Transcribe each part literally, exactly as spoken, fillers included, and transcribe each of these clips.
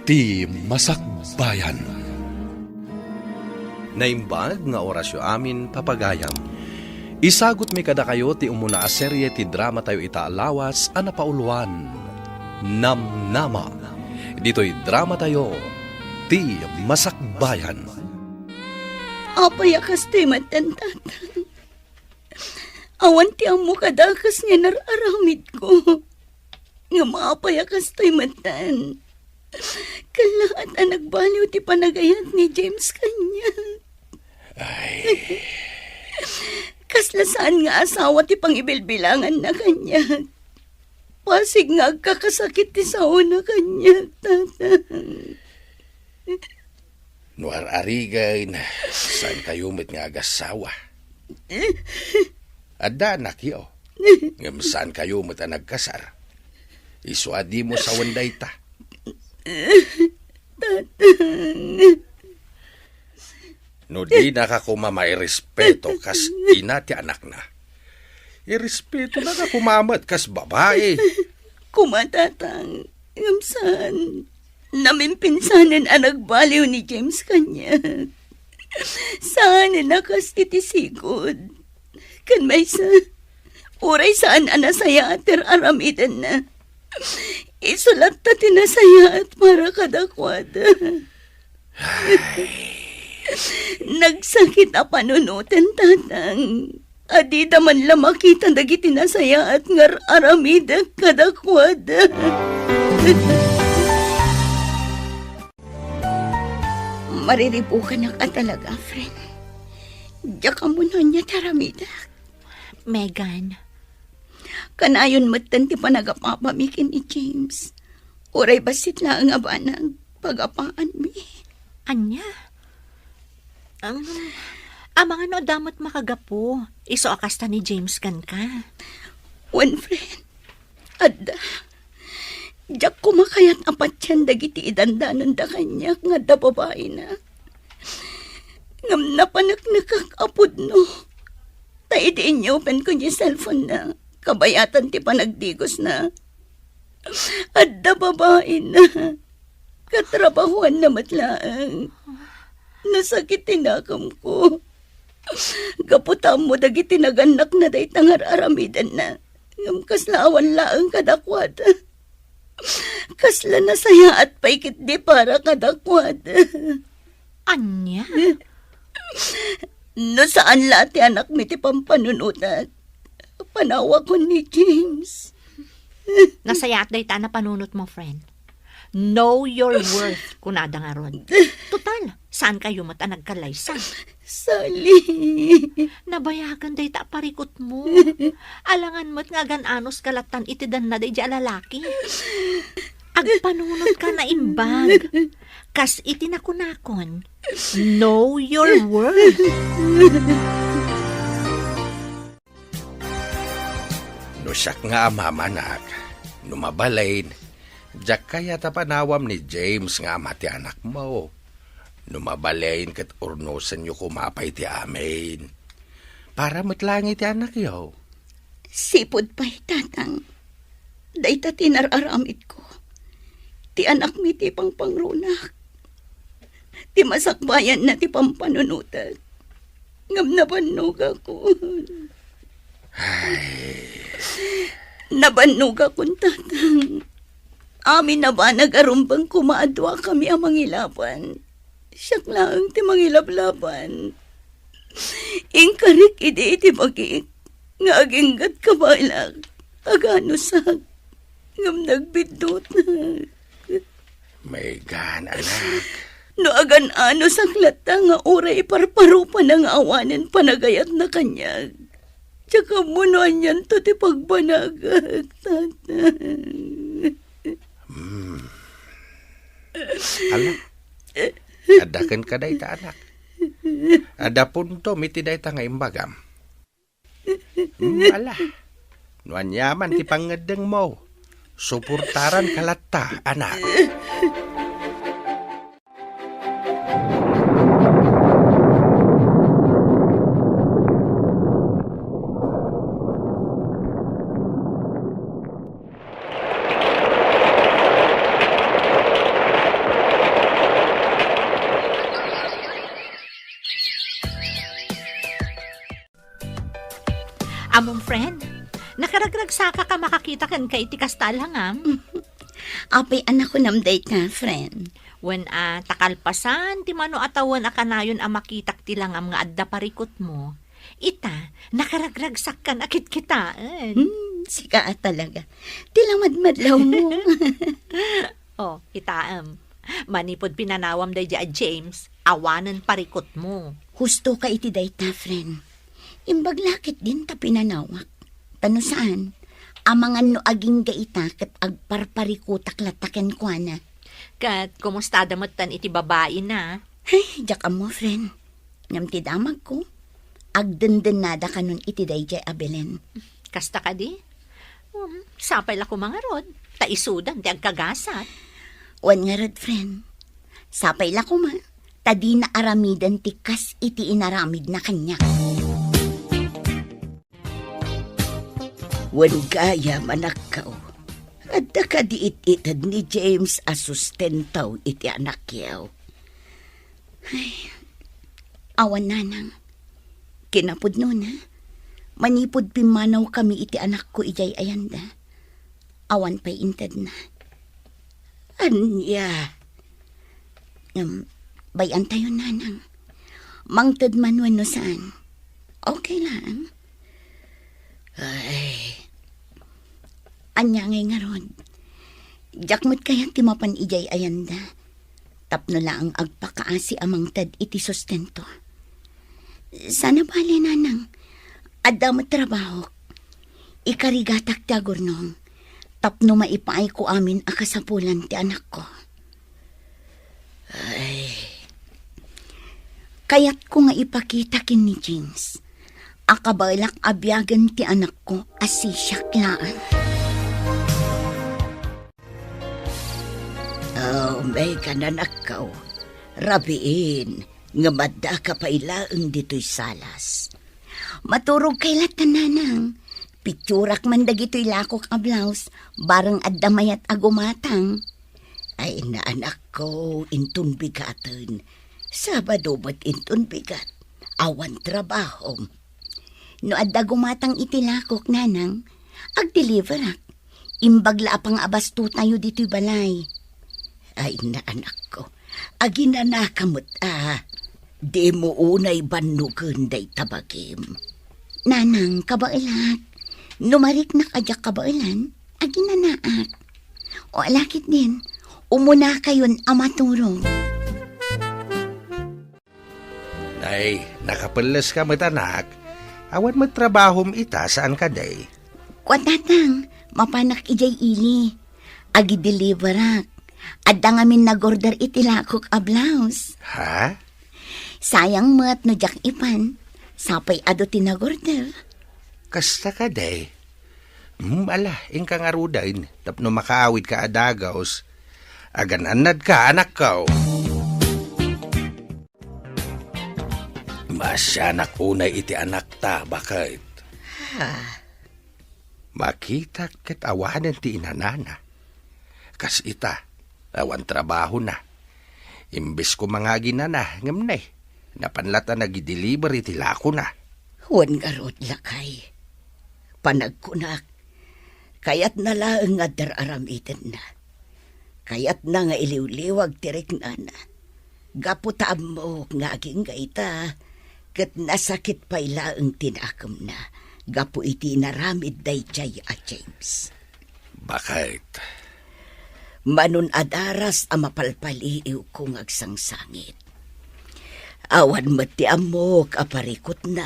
Ti Masakbayan. Naimbag nga orasyo amin, papagayam. Isagutmi kadakayo ti umuna a serie ti dramatayo ita a lawas a napauloan, Namnama. Ditoy dramatayo, Ti Masakbayan. Apay a kastoy met, Tatang? Awan ti ammo kadakes nga inar-aramidko. Ngem apay a kastoy metten? Kallaat a nagbaliw ti panagayat ni James kaniak. Ay. Kasla saan nga asawa ti pangibilbilanganna kaniak. Pasig nga agkakasakit ti saona kaniak, Tatang. No ar-arigen, saankayo met nga agasawa. Adda anakyo, ngem saankayo met a nagkasar. Isu a dimo sawen dayta. Tatang. No dinaka koma mairespeto kas ina ti anakna, irespetonaka koma met kas babai. Koma, Tatang, ngem saan. Namimpinsanen a nagbaliw ni James kaniak. Saanen a kas iti sigud. Ken maysa, uray saan a nasayaat ti ar-aramidenna, isu latta ti nasayaat para kadakuada. Nagsakit a panunoten, Tatang. A dida man la makita dagiti nasayaat nga ar-aramidek kadakuada. Mariribukanak a talaga, friend. Diak ammo no ania ti aramidek. Megan. Kanayon metten ti panagapapami ken ni James. Uray bassit laeng a banag, pagapaanmi. Ania? Um, amangan no adda met makagapu, isu a kasta ni James kenka. Wen, friend. Adda. Diak koma kayat a patien dagiti idandanonda kaniak nga adda babaina. Ngem napaneknekak a pudno. Ta idi inyupenko ni cellphone-na, kabayatan ti panagdigosna, adda babaina. Katrabahuanna met laeng. Nasakit ti nakemko. Gapu ta ammo dagiti nagannakna dayta nga ar-aramidenna. Ngem kasla awan laeng kadakuada. Kasla nasayaat pay ketdi para kadakuada. Ania? No saan la ti anakmi ti pampanunotak, panawakon ni James. Nasayaat dayta a napanunotmo, friend. Know your worth, kunada ngarud. Total, saankayo met a nagkalaysa. Sally. Nabayagen dayta a parikutmo. Alangan met nga agan-anoska lattan iti danna daydiay a lalaki. Agpanunotka naimbag. Kas iti nakunakon, know your worth. No siak nga amamanak, no mabalin, diak kayat a panawam ni James nga ama ti anakmo. No mabalin ket urnosenyo koma pay ti amin. Para met laeng iti anakyo. Sipud pay, Tatang. Dayta ti nar-aramidko. Ti anakmi ti pangpangrunak. Ti masakbayanna ti pampanunotek. Ngem nabannogakon. Ay. Nabannogakon, Tatang. Amin a banag a rumbeng koma a duakami a mangilaban. Siak laeng ti mangilablaban. Inkarik idi iti bagik nga aginggatka baylak, aganusak, ngem nagbiddutak. Megan, anak. No agan-anusak latta nga uray iparparupana nga awanen panagayatna kaniak, diak ammo no anianto ti pagbanagak, Tatang. Hmm. Ala, adda kenka dayta, anak. Adda puntom iti dayta nga imbagam. Hmm, ala, no aniaman ti pangngeddengmo, suportaranka latta, anak. Amom, friend, nakaragragsakak a makakita kenka iti kasta a langam. Apay a nakunam dayta, friend? Wen a, ta kalpasan ti mano a tawen a kanayon a makitak ti langam nga adda parikutmo, ita, nakaragragsakkan a kitkitaen. Hmm, sika a talaga. Ti lamadmadlawmo. Oh, kitaem. Manipud pinanawam daydiay a James, awanen parikutmo. Husto ka iti dayta, friend. Imbag la ketdin ta pinanawak. Ta no saan, amangan no agingga ita ket agparparikutak latta kenkuana. Ket kumustada metten iti babaina? Ay, diak ammo, friend. Ngem ti damagko, agdendennada kanon iti daydiay a Belen. Kasta kadi? Um, sapay la koma ngarud, ta isudan ti agkagasat. Wen ngarud, friend. Sapay la koma, ta dina aramiden ti kas iti inaramidna kaniak. Wen gayam, anakko, adda kadi it-ited ni James a sustento iti anakyo? Ay, awan, nanang. Kinapudnona, manipud pimmanawkami iti anakko idiay ayanda, awan pay intedna. Ania? Ngem, bay-antayon, nanang. Mangted man wenno saan, okay lang. Ay. Ania ngay ngarud? Diak met kayat ti mapan idiay ayanda tapno laeng agpakaasi a mangted iti sustento. Saan a bale, nanang. Adda met trabahok. Ikarigatak ti agurnong tapno maipaayko amin a kasapulan ti anakko. Ay. Kayatko nga ipakita ken ni James a kabaelak a biagen ti anakko a sisiak laeng. Oh, Megan, anakko. Rabiin, ngem addaka pay laeng ditoy salas. Maturogkay latta, nanang. Pitsurak man dagitoy lakok a blouse, bareng adda mayat a gumatang. Ay, naanakko, inton bigaten. Sabado met inton bigat. Awan trabahom. No adda gumatang iti lakok, nanang, agdeliverak. Imbag la a pangabastotayo ditoy balay. Ay, naanakko, aginanaka met a. Dimo unay bannogen dayta bagim. Nanang, kabaelak. No mariknak a diak kabaelan, aginanaak. O ala ketdin, umunakayon a maturog. Nay, nakapelleska met, anak. Awan met trabahom ita, saan kadi? Kua, tatang, mapanak idiay ili. Agideliverak. Adda ngamin nagorder iti lakok a blouse. Ha? Sayang met no diak ipan. Sapay adu ti nagorder. Kasta kadi? Hmm, ala, inka ngaruden tapno makaawidka a dagus. Agan-annadka, anakko. Maasianak unay iti anakta, baket. Ah. Makitak ket awanen ti inanana. Kas ita, awan trabahona. Imbes koma nga aginana, ngem ne, napan latta nagideliver iti lakona. Wen ngarud, lakay. Panagkunak, kayatna laeng nga adda ar-aramidenna. Kayatna nga iliwliwag ti riknana. Gapu ta ammok nga agingga ita, ket nasakit pay laeng ti naakemna gapu iti inaramid daydiay a James. Baket. Manon a daras a mapalpaliiwko nga agsangsangit. Awan met ti ammok a parikutna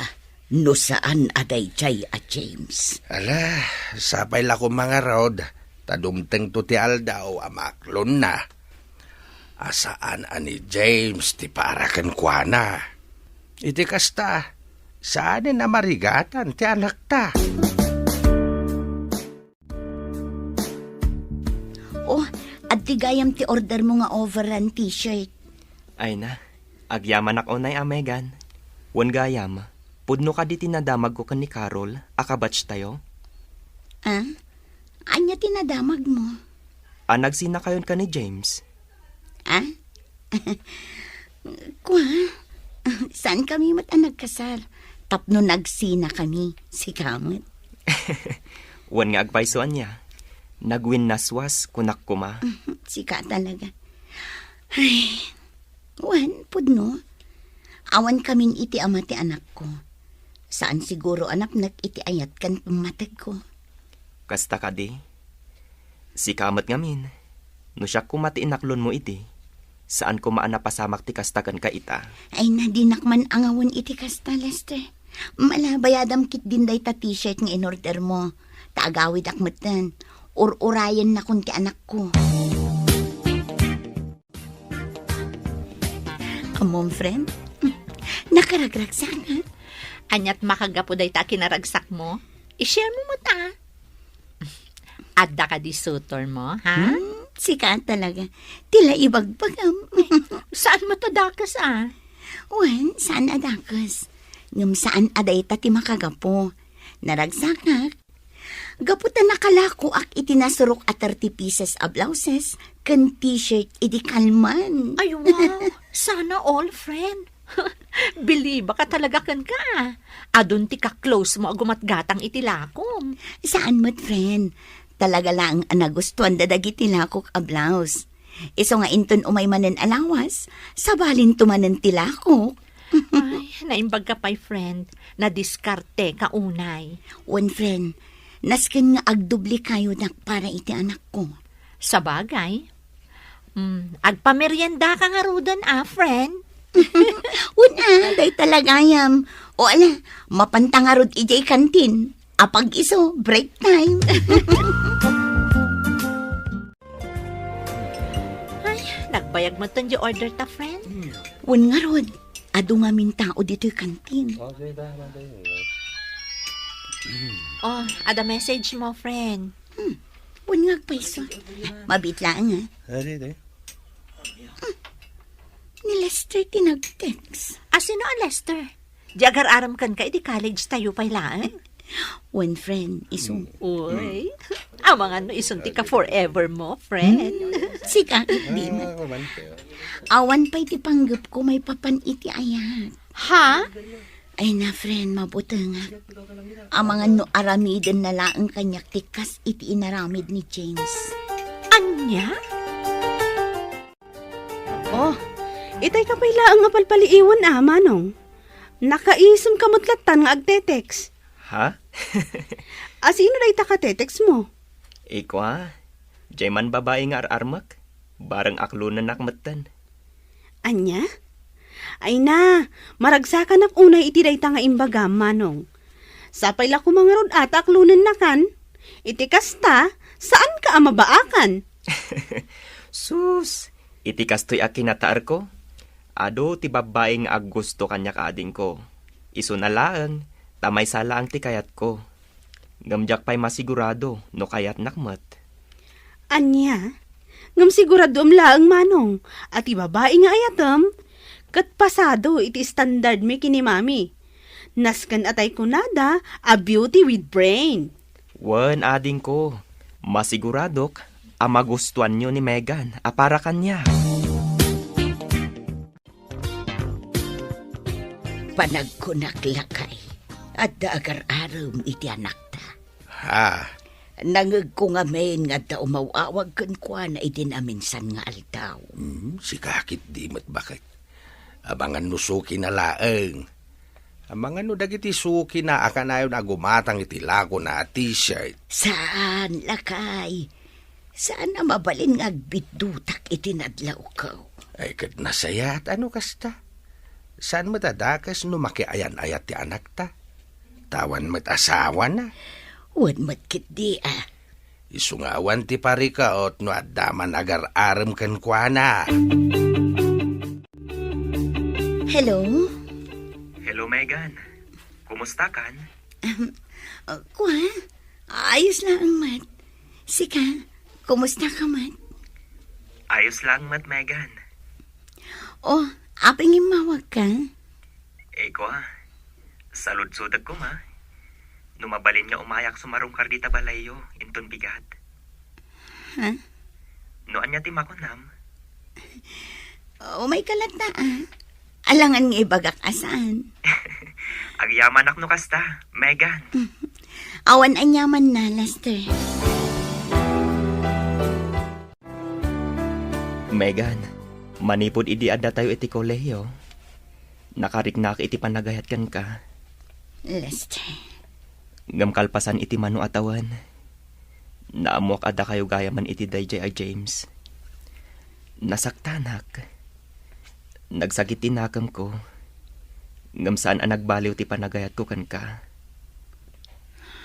no saan a daydiay a James. Ala, sapay la koma ngarud, ta dumtengto ti aldaw a maaklonna a saan a ni James ti para kenkuana. Iti kasta, saanen a marigatan ti anakta. Oh, adtoy gayam ti ordermo nga overrun t-shirt. Ay na, agyamanak unay a, Megan. Wen gayam, pudno kadi ti nadamagko ken ni Carol a kabatchtayo? Ah? Ania ti nadamagmo? A nagsinakayon ken ni James. Ah? Kua? Saankami met a nagkasar tapno nagsinakami, sika met. Wen nga agpayso ania? Nagwinnaswas, kunak koma. Sika talaga. Ay, wen, pudno. Awan kamin iti ama ti anakko. Saan siguro a napnek iti ayat ken pammategko. Kasta kadi? Sika met ngamin. No siak koma ti inaklonmo idi, saan koma a napasamak ti kasta kenka ita. Ay, na, dinak man angawen iti kasta, Lester. Malabayadam ketdin dayta t-shirt nga in-ordermo. Ta agawidak metten. Ur-urayennakon ti anakko. Ammom, friend? Nakaragragsak, ha? Aniat makagapu dayta a kinaragsakmo? I-share mo met, a. Adda kadi suitormo, ha? Hmm, sika talaga. Ti la ibagbagam. Saan met a dakes, a? Wen, saan a dakes. Ngem saan a dayta ti makagapu. Naragsakak. Gapu ta nakalakoak iti nasurok a thirty pieces a blouses ken t-shirt idi kalman. Ay, wow! Sana all, friend. Bilibak a talaga kenka. Adun ti ka-close mo a gumatgatang iti lakom. Saan met, friend. Talaga laeng a nagustuanda dagiti lakok a blouse. Isu nga inton umay manen a lawas, sabalinto manen ti lakok. Ay, naimbag ka pay, friend. Nadiskarteka unay. Wen, friend, nasken nga agdubli kayodak para iti anakko. Sabagay. Mm, agpameriendaka ngaruden, a, friend? Wen, a, dayta la gayam. O ala, mapanta ngarud idiay kantin. Apag-isu, break time. Ay, nagbayag metten di order ta, friend. Wen ngarud, adu ngamin tao ditoy kantin. Oh, ada message mo, friend. Hmm, wen nga agpayso. Mabit laeng, a. Adi, adi. Ni Lester ti nag-text. A, sino a Lester? Di agar-arem kenka idi college tayo pay laeng? Wen, friend, isu. Uy, amangan no isun ti ka-forever mo, friend. Hmm, sika ket di met. Ah, kuman kayo. Awan pay ti panggepko maipapan iti ayat. Ha? Ay na, friend, mabutengak. Amangan no aramidenna laeng kaniak ti kas iti inaramid ni James. Ania? Oh, itay ka pay laeng nga palpaliiwen, a, Manong. Nakaisem ka met lattan nga agte-text. Ha? A, sino dayta ka-text mo? Ikua, diay man babai nga ar-armek. Bareng aklonennak metten. Ania? Ay na, maragsakanak unay iti dayta nga imbagam, Manong. Sapay la koma ngarud a ta aklonennakan. Iti kasta, saanka a mabaakan. Sus, iti kastoy a kinataerko, adu ti babbai nga aggusto kaniak, adingko. Isuna laeng, ta maysa laeng ti kayatko. Ngem diak pay masigurado no kayatnak met. Ania? Ngem siguradoem laeng, Manong, a ti babai nga ayatem ket pasado iti standardmi ken ni Mami. Nasken a tay kunada a beauty with brain. Wen, adingko, masiguradok a magustuanyo ni Megan a para kaniak. Panagkunak, lakay, adda agar-arem iti anakta. Ha? Nangegko ngamin nga adda umaw-awag kenkuana iti naminsan nga aldaw. Hmm, sika ketdi met baket. Amangan no sukina laeng. Amangan no dagiti sukina a kanayon a gumatang iti lakona a t-shirt. Saan, lakay. Saan a mabalin nga agbiddutak iti nadlawko. Ay, ket nasayaat a no kasta. Saan met a dakes no makiayan-ayat ti anakta. Ta awan met asawana. Wen met ketdi a. Isu nga awan ti parikaot no adda man agar-arem kenkuana. Hello? Hello, Megan. Kumusta kan? Ahem, uh, kua? Ayos laeng met. Sika, kumusta ka met? Ayos laeng met, Megan. Oh, apay nga immawag ka? Eh, kua, saludsodek koma. No mabalin nga umayak sumarungkar dita balayyo, inton bigat. Ha? No ania ti makunam? Umay ka latta, a. Alangan nga ibagak a saan. Agyamanak no kasta, Megan. Awan aniamanna, Lester. Megan, manipud idi addatayo iti kolehiyo, nakariknak iti panagayat kenka. Lester. Ngem kalpasan iti mano a tawen, naammoak a dakayo gayamen iti daydiay a James. Nasaktanak. Nagsakit ti nakemko, ngem saan a nagbaliw ti panagayatko kenka.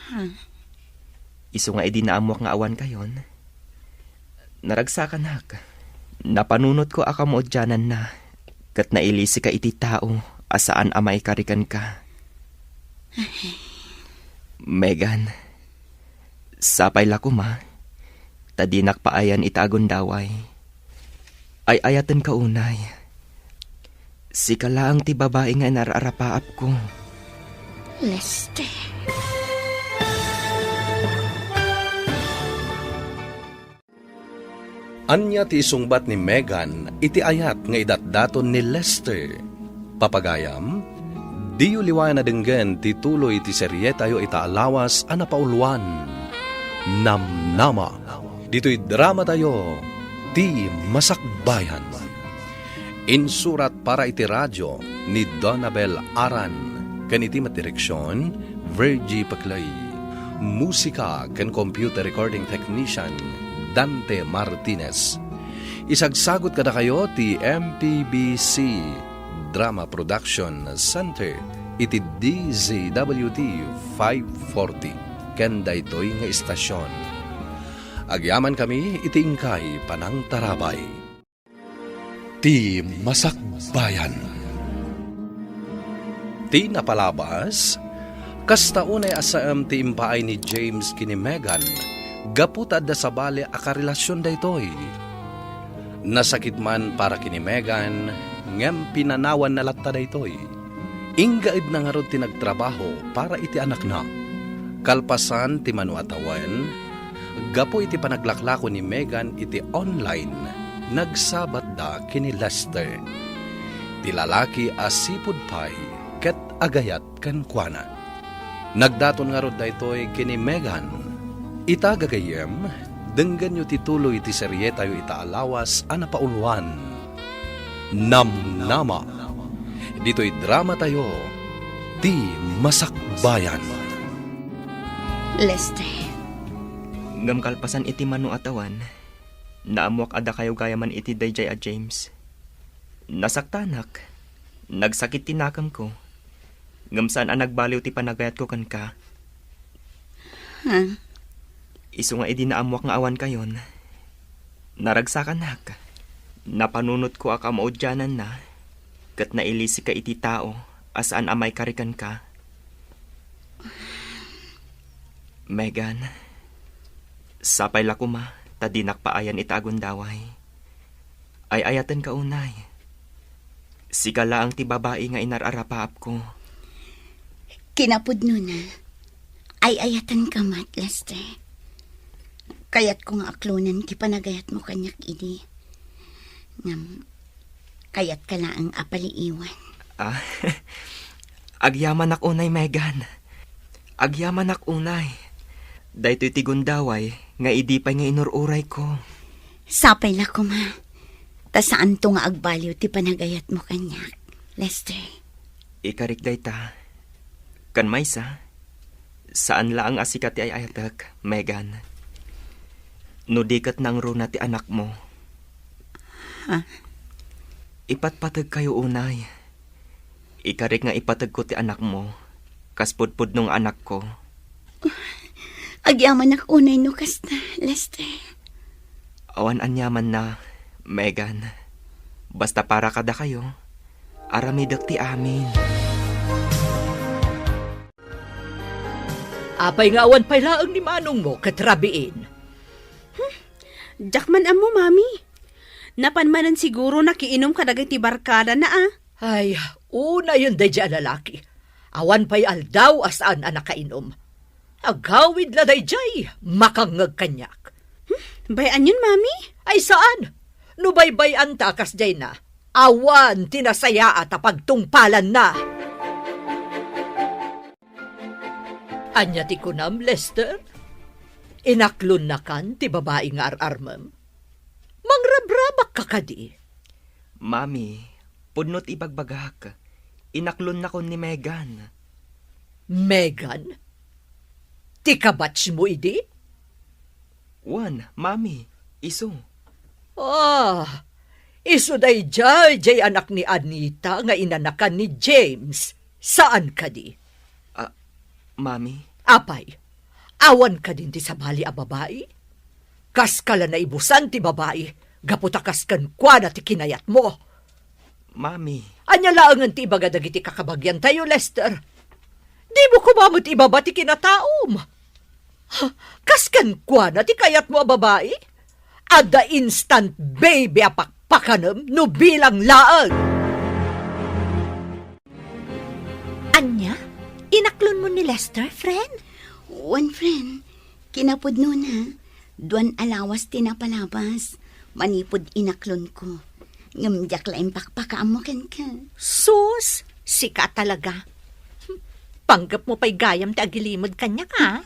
Huh? Isu nga idi naammoak nga awankayon, naragsakanak. Napanunotko a kamaudiananna, ket nailisika iti tao a saan a maikari kenka. Megan, sapay la koma, ta dinak paayan ita a gundaway. Ay-ayatenka unay. Sika laeng ti babai nga inar-arapaapko. Lester. Ania ti isungbat ni Megan iti ayat nga idatdaton ni Lester? Papagayam, diyo liwayan a denggen ti tuloy ti serietayo ita a lawas a napauluan, Namnama. Ditoy dramatayo, Ti Masakbayan. Insurat para iti radio ni Donabel Aran ken iti met direksion, Virgie Paclay. Musika ken computer recording technician, Dante Martinez. Isagsagut kadakayo ti M P B C Drama Production Center iti D Z W T five forty ken daytoy nga istasion. Agyamankami iti inkay panangtarabay. Ti Masakbayan. Ti napalabas, kasta unay a saem ti impaay ni James ken ni Megan gapu ta adda sabali a karelasion daytoy. Nasakit man para ken ni Megan, ngem pinanawanna latta daytoy. Inggaedna ngarud ti nagtrabaho para iti anakna. Kalpasan ti mano a tawen, gapu iti panaglaklako ni Megan iti online, nagsabatda ken ni Lester, ti lalaki a sipud pay ket agayat kenkuana. Nagdaton ngarud daytoy ken ni Megan. Ita, gagayyem, denggenyo ti tuloy ti serietayo ita a lawas a napauluan, Namnama. Ditoy dramatayo, Ti Masakbayan. Lester. Ngem kalpasan iti mano a tawen, naammoak a dakayo gayamen iti daydiay a James. Nasaktanak. Nagsakit ti nakemko. Ngem saan a nagbaliw ti panagayatko kenka. Ha? Isu nga idi naammoak nga awankayon, naragsakanak. Napanunotko a kamaudiananna, ket nailisika iti tao a saan a maikari kenka. Megan, sapay la koma ta dinak paayan ita a gundaway. Ay-ayatenka unay. Sika laeng ti babai nga inar-arapaapko. Kinapudnona, ay-ayatenka met, Lester. Kayatko nga aklonen ti panagayatmo kaniak idi. Ngem, kayatka laeng a paliiwan. Ah, agyamanak unay, Megan. Agyamanak unay. Daytoy ti gundaway nga idi pay nga inur-urayko. Sapay la koma, ta saanto nga agbaliw ti panagayatmo kaniak, Lester. Ikarik dayta. Ken maysa, saan laeng a sika ti ay-ayatek, Megan. No di ket nangruna ti anakmo. Ha? Ipatpategkayo unay. Ikarik nga ipategko ti anakmo, kas pudpudno nga anakko. Agyamanak unay no kasta, Lester. Awan aniamanna, Megan. Basta para kadakayo, aramidek ti amin. Apay nga awan pay laeng ni manongmo ket rabiin? Hmm, diak man ammo, Mami. Napan manen siguro nakiinom kadagiti barkadana, a. Ay, unayen daydiay a lalaki. Awan pay aldaw a saan a nakainom. Agawid la daydiay, makangngeg kaniak. Hmm, bay-anyon, Mami? Ay, saan. No baybay-anta a kasdiayna, awan ti nasayaat a pagtungpalanna. Ania ti kunam, Lester? Inaklonnakan ti babai nga ar-armem? Mangrabrabakka kadi? Mami, pudno ti ibagbagak. Inaklonnakon ni Megan. Megan? Ti kabatchmo idi? Wen, Mami, isu. Ah, isu daydiay, diay anak ni Anita nga inanakan ni James. Saan kadi? Ah, Mami? Apay, awan kadin ti sabali a babai? Kaska la naibusan ti babai, gapu ta kas kenkuana ti kinayatmo. Mami. Ania laengen ti ibaga dagiti kakabagiantayo, Lester? Dimo koma met ibaba ti kinataom. Ha, kas kenkuana ti kayatmo a babai? Adda instant baby a pakpakanem no bilang laeng. Ania? Inaklonmo ni Lester, friend? Wen, friend. Kinapudnona, duan a lawas ti napalabas manipud inaklonko. Ngem diak la impakpakaammo kenka. Sus, sika talaga. Panggepmo pay gayam ti agilimed kaniak, a?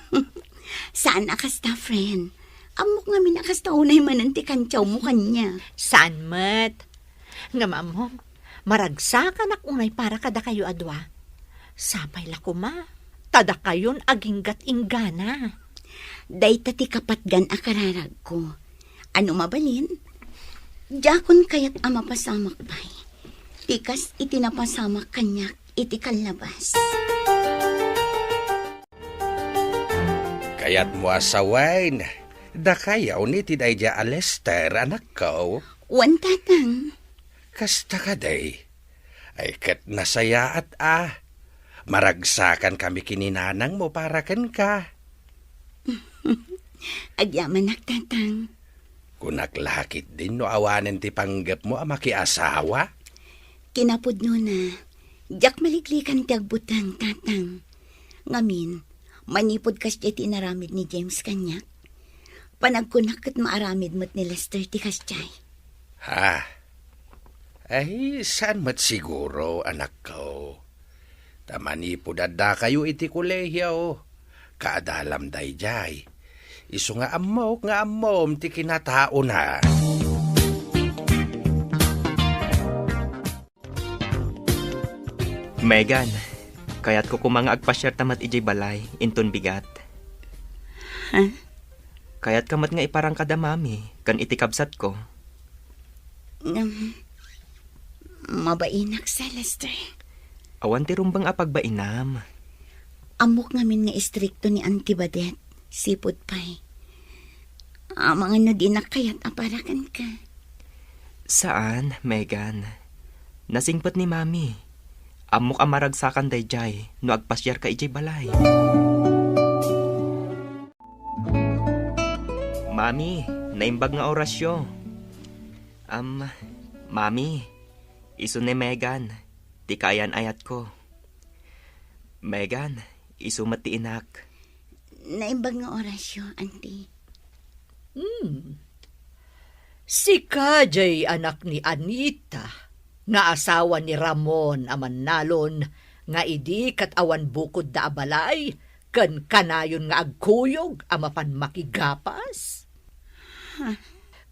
Saan a kasta, friend. Ammok ngamin a kasta unay manen ti kantiawmo kaniak. Saan met? Ngem ammom, maragsakanak unay para kadakayo a dua. Sapay la koma, ta dakayon aginggat inggana. Dayta ti kapatgan a kararagko. Ano mabalin? Diakon kayat a mapasamak pay. Ti kas iti napasamak kaniak iti kallabas. Kayatmo a sawen, dakayo ni ti daydiay a Lester, anakko? Wen, tatang. Kasta kadi? Ay, ket nasayaat a. Maragsakankami ken ni nanangmo para kenka. Agyamanak, tatang. Kunak la ketdin no awanen ti panggepmo a makiasawa? Kinapudnona, diak maliklikan ti agbuteng, tatang. Ngamin, manipud kasdiay ti inaramid ni James kaniak, panagkunak ket maaramid met ni Lester ti kasdiay. Ha? Ay, saan met siguro, anakko. Ta manipud addakayo iti kolehio, kaadalam daydiay. Isu nga ammok nga ammom ti kinataona. Megan, kayatko koma nga agpasiarta met idiay balay, inton bigat. Ha? Kayatka met nga iparang kada mami ken iti kabsatko? Ngem, mabainak sa, Lester. Awan ti rumbeng a pagbainam. Ammok ngamin nga istrikto ni Auntie Badet, sipud pay. Amangan no dinak kayat a para kenka. Saan, Megan. Nasingpet ni Mami. Ammok a maragsakan daydiay no agpasiarka idiay balay. Mami, naimbag nga orasyo. Am, Mami, isu ni Megan, ti kaayan-ayatko. Megan, isu met ti inak. Naimbag nga orasyo, Auntie. Hmm. Sika diay anak ni Anita, nga asawa ni Ramon a mannalon, nga idi ket awan bukodda a balay, ken kanayon nga agkuyog a mapan makigapas? Ha?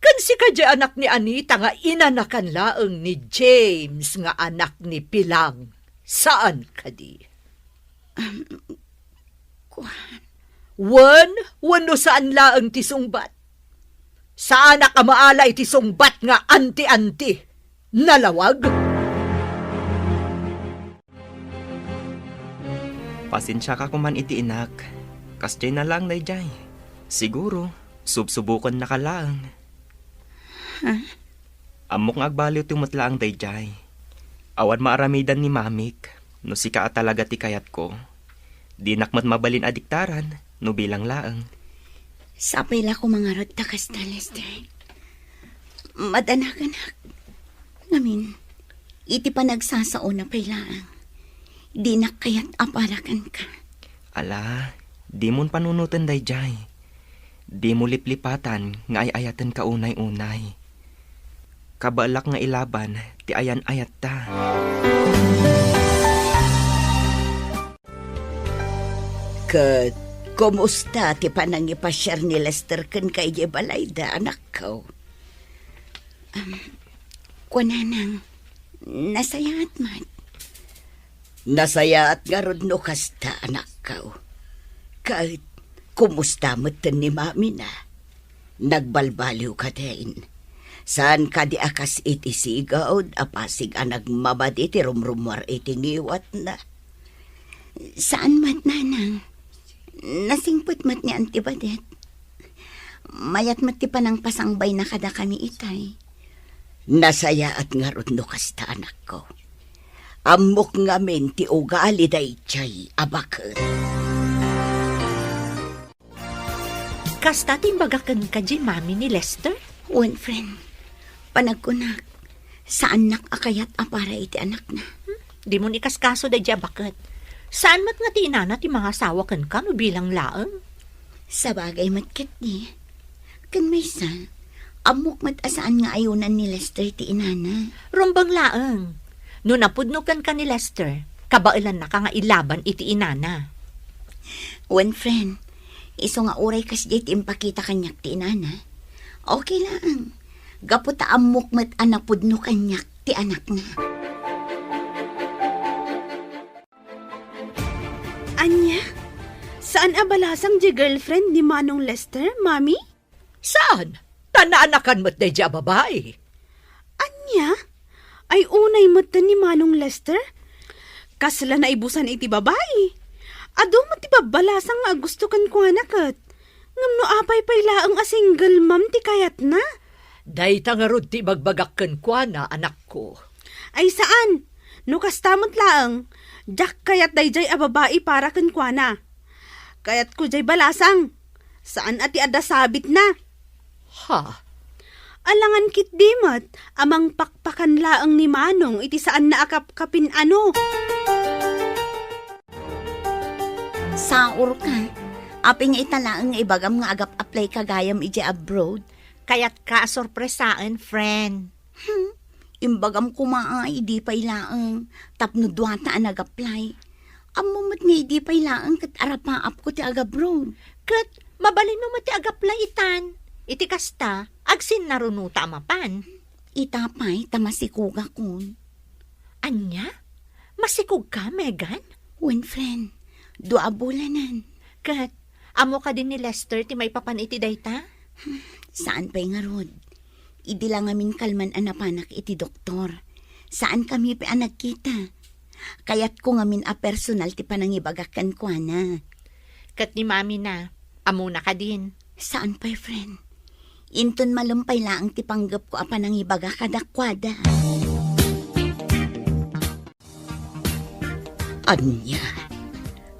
Ken sika diay anak ni Anita nga inanakan laeng ni James nga anak ni Pilang, saan kadi? Um, kuan. Wen, wenno saan laeng ti sungbat? Saanak a maala iti sungbat nga anti-anti. Nalawag? Pasensiaka koman iti inak. Kasdiay na laeng daydiay. Siguro, subsubokennaka laeng. Ha? Ammok nga agbaliwto met laeng daydiay. Awan maaramidan ni Mamik, no sika a talaga ti kayatko. Dinak met mabalin a diktaran, no bilang laeng. Sapay la koma ngarud ta kasta, Lester. Madanakenak. Ngamin, iti panagsasaona pay laeng, dinak kayat a para kenka. Ala, dimon panunoten daydiay. Dimo liplipatan nga ay-ayatenka unay-unay. Kabaelak nga ilaban ti ayan-ayatta. Ket kumusta ti panangipasiar ni Lester kenka idiay balayda, anakko? Kuan, nanang, nasayaat met. Nasayaat ngarud no kasta, anakko. Ket kumusta metten ni mamina? Nagbalbaliw kadin? Saan kadi a kas iti sigud a pasig a nagmamadi ti rumrummuar iti ngiwatna? Saan met, nanang. Nasingpet met ni Auntie Badet. Mayat met ti panangpasangbayna kadakami itay. Nasayaat ngarud no kasta, anakko. Ammok ngamin ti ugali daydiay a baket. Kasta ti imbagak kenka diay mami ni Lester? Wen, friend. Panagkunak, saannak a kayat a para iti anakna. Hmm? Dimon ikaskaso daydiay a baket. Saan met nga ti inana ti mangasawa kenka no bilang laeng? Sabagay met ketdi. Ken maysa, ammok met a saan nga ayunan ni Lester ti inana. Rumbeng laeng. No napudno kenka ni Lester, kabaelannaka nga ilaban iti inana. Wen, friend, isu nga uray kasdiay ti impakita kaniak ti inana, okay laeng. Gapu ta ammok met a napudno kaniak ti anakna. Ania? Saan a balasang diay girlfriend ni Manong Lester, Mami? Saan? Ta naanakan met daydiay a babai. Ania? Ay, unay met ni Manong Lester? Kasla naibusan iti babai. Adu met ti babbalasang nga agusto kenkuana ket. Ngem no apay pay laeng a single mom ti kayatna? Dayta ngarud ti ibagbagak kenkuana, anakko. Ay, saan. No kasta met laeng, diak kayat daydiay a babai para kenkuana. Kayatko diay balasang. Saan a ti adda sabitna. Ha? Alangan ketdi met a mangpakpakan laeng ni Manong iti saanna a kapkapin-ano. Saorka. Apay nga ita laeng nga ibagam nga agap-apply ka gayam idiay abroad? Kayatka a sorpresaen, friend. Hmm, imbagam koma a idi pay laeng tapno duata a nag-apply. Ammom met nga idi pay laeng ket arapaapko ti agabroad. Ket mabalinmo met ti ag-apply itan. Iti kasta, agsinnarunota a mapan. Ita pay ta masikogakon. Ania? Masikogka, Megan? Wen, friend. Dua a bulanen. Ket, ammo kadi ni Lester ti maipapan iti dayta? Saan pay ngarud. Idi la ngamin kalman a napanak iti doktor. Saankami pay a nagkita. Kayatko ngamin a personal ti panangibagak kenkuana. Ket ni Mami na, ammona kadin? Saan pay, friend. Inton malem pay laeng ti panggepko a panangibaga kadakuada. Ania?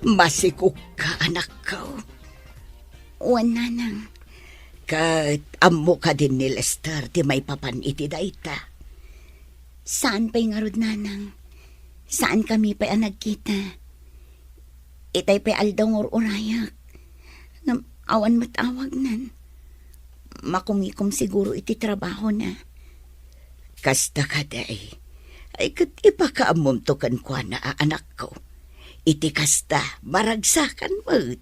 Masikogka, anakko? Wen, nanang. Ket ammo kadin ni Lester ti maipapan iti dayta? Saan pay ngarud, nanang. Saankami pay a nagkita. Itay pay aldaw nga ur-urayak. Ngem awan met awagnan. Makumikom siguro iti trabahona. Kasta kadi. Ay, ket ipakaammomto kenkuana a anakko. Iti kasta, maragsakan met.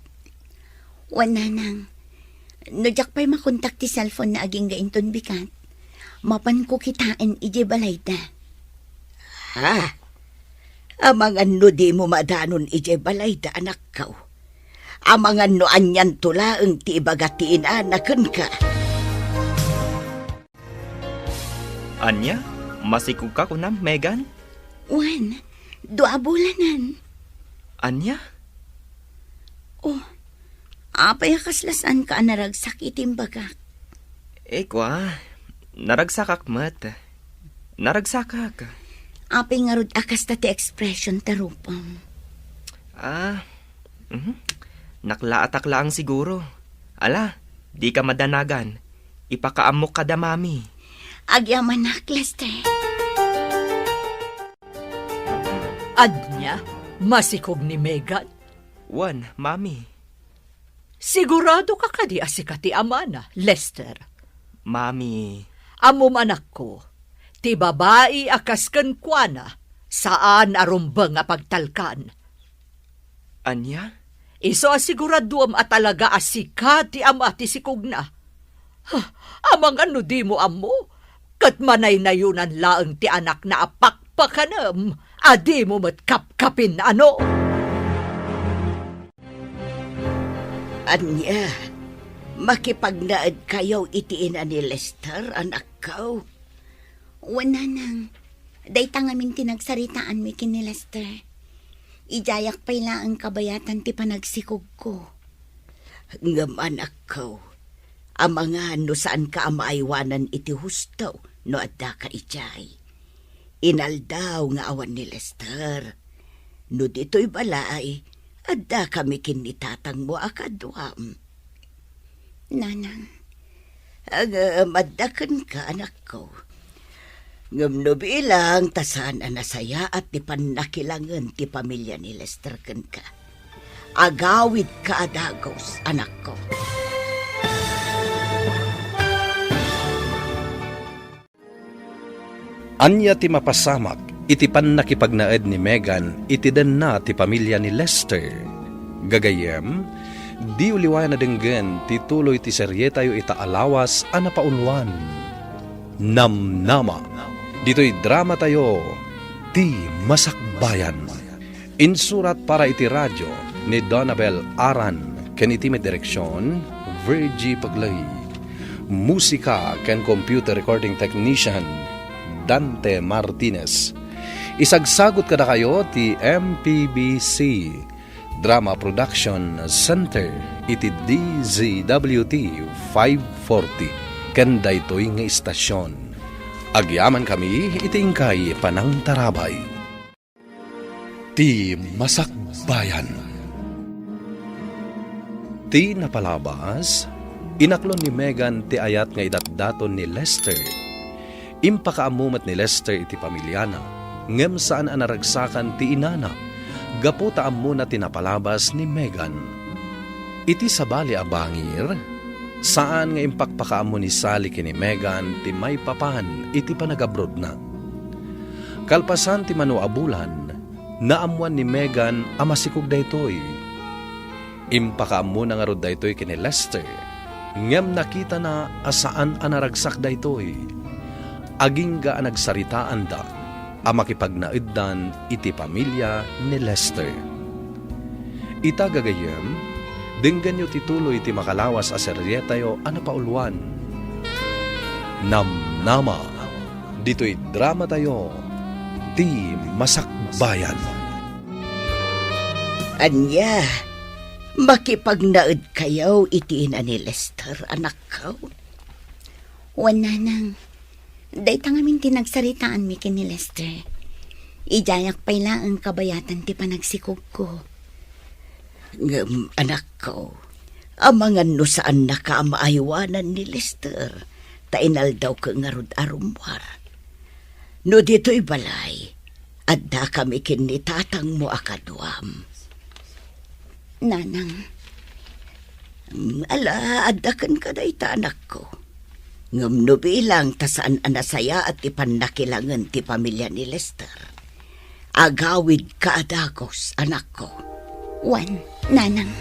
Wen, nanang. No diak pay makontak ti cellphone na agingga inton bigat, mapanko kitaen idiay balayda. Ha? Amangan no dimo madanon idiay balayda, anakko. Amangan no anianto laeng ti ibaga ti inana kenka. Ania? Masikogka kunam, Megan? Wen, dua a bulanen. Ania? Oh, apay a kasla saanka a naragsak iti imbagak? Eh, kua, naragsakak met. Naragsakak. Apay ngarud a kasta ti expression ta rupam? Ah, mhm. Naklaatak laeng siguro. Ala, dika madanagan. Ipakaammok kada Mami. Agyamanak, Lester. Ania? Masikog ni Megan? Wen, Mami. Sigurado ka kadi a sika ti amana, Lester? Mami. Ammom, anakko, ti babai a kas kenkuana, saan a rumbeng a pagtalkan. Ania? Isu a siguraduem a talaga a sika ti ama ti sikogna. Ha, amangan no dimo ammo, ket manaynayonan laeng ti anakna a pakpakanem a dimo met kapkapin, ano? Ania, makipagnaedkayo iti ina ni Lester, anakko? Wen, nanang, dayta ngamin ti nagsaritaanmi ken ni Lester. Idiayak pay laeng kabayatan ti panagsikogko. Ngem, anakko, amangan no saanka a maaywanan iti husto no addaka idiay. Inaldaw nga awan ni Lester. No ditoy balay, addakami ken ni tatangmo a kaduam. Nanang. Ngem adda kenka, anakko. Ngem no bilang ta saan a nasayaat ti pannakilangen ti pamilia ni Lester kenka, agawidka a dagus, anakko. Ania ti mapasamak iti pannakipagnaed ni Megan iti denna ti pamilia ni Lester? Gagayyem, diyo liwayan a denggen ti tuloy ti serietayo ita a lawas a napauluan, Namnama. Ditoy dramatayo, Ti Masakbayan. Insurat para iti radio ni Donabel Aran ken iti met direksion, Virgie Paglay. Musika ken computer recording technician, Dante Martinez. Isagsagut kadakayo ti M P B C Drama Production Center iti D Z W T five forty ken daytoy nga istasyon. Agyamankami iti inkay panangtarabay. Ti Masakbayan. Ti napalabas, inaklon ni Megan ti ayat nga idatdaton ni Lester. Impakaammo met ni Lester iti pamiliana, ngem saan a naragsakan ti inana, gapu ta ammona ti napalabas ni Megan. Iti sabali a bangir, saan nga impakpakaammo ni Sally ken ni Megan ti maipapan iti panagabrodna. Kalpasan ti mano a bulan, naammoan ni Megan a masikog daytoy. Impakaammona ngarud daytoy ken ni Lester, ngem nakitana a saan a naragsak daytoy. Agingga a nagsaritaanda a makipagnaeddan iti pamilia ni Lester. Ita gagayyem, denggenyo ti tuloy ti makalawas a serietayo a napauluan, Namnama, ditoy dramatayo, Ti Masakbayan. Ania, makipagnaedkayo iti ina ni Lester, anakko? Wen, nanang, dayta ngamin ti nagsaritaanmi ken ni Lester. Idiayak pay laeng kabayatan ti panagsikogko. Ngem, anakko, amangan no saannaka a maaywanan ni Lester, ta inaldawka ngarud a rummuar. No ditoy balay, addakami ken ni tatangmo a kaduam. Nanang. Mm, ala, adda kenka dayta, anakko. Ngem no bilang ta saan a nasayaat ti pannakilangen ti pamilia ni Lester, agawidka a dagus, anakko. Wen, nanang.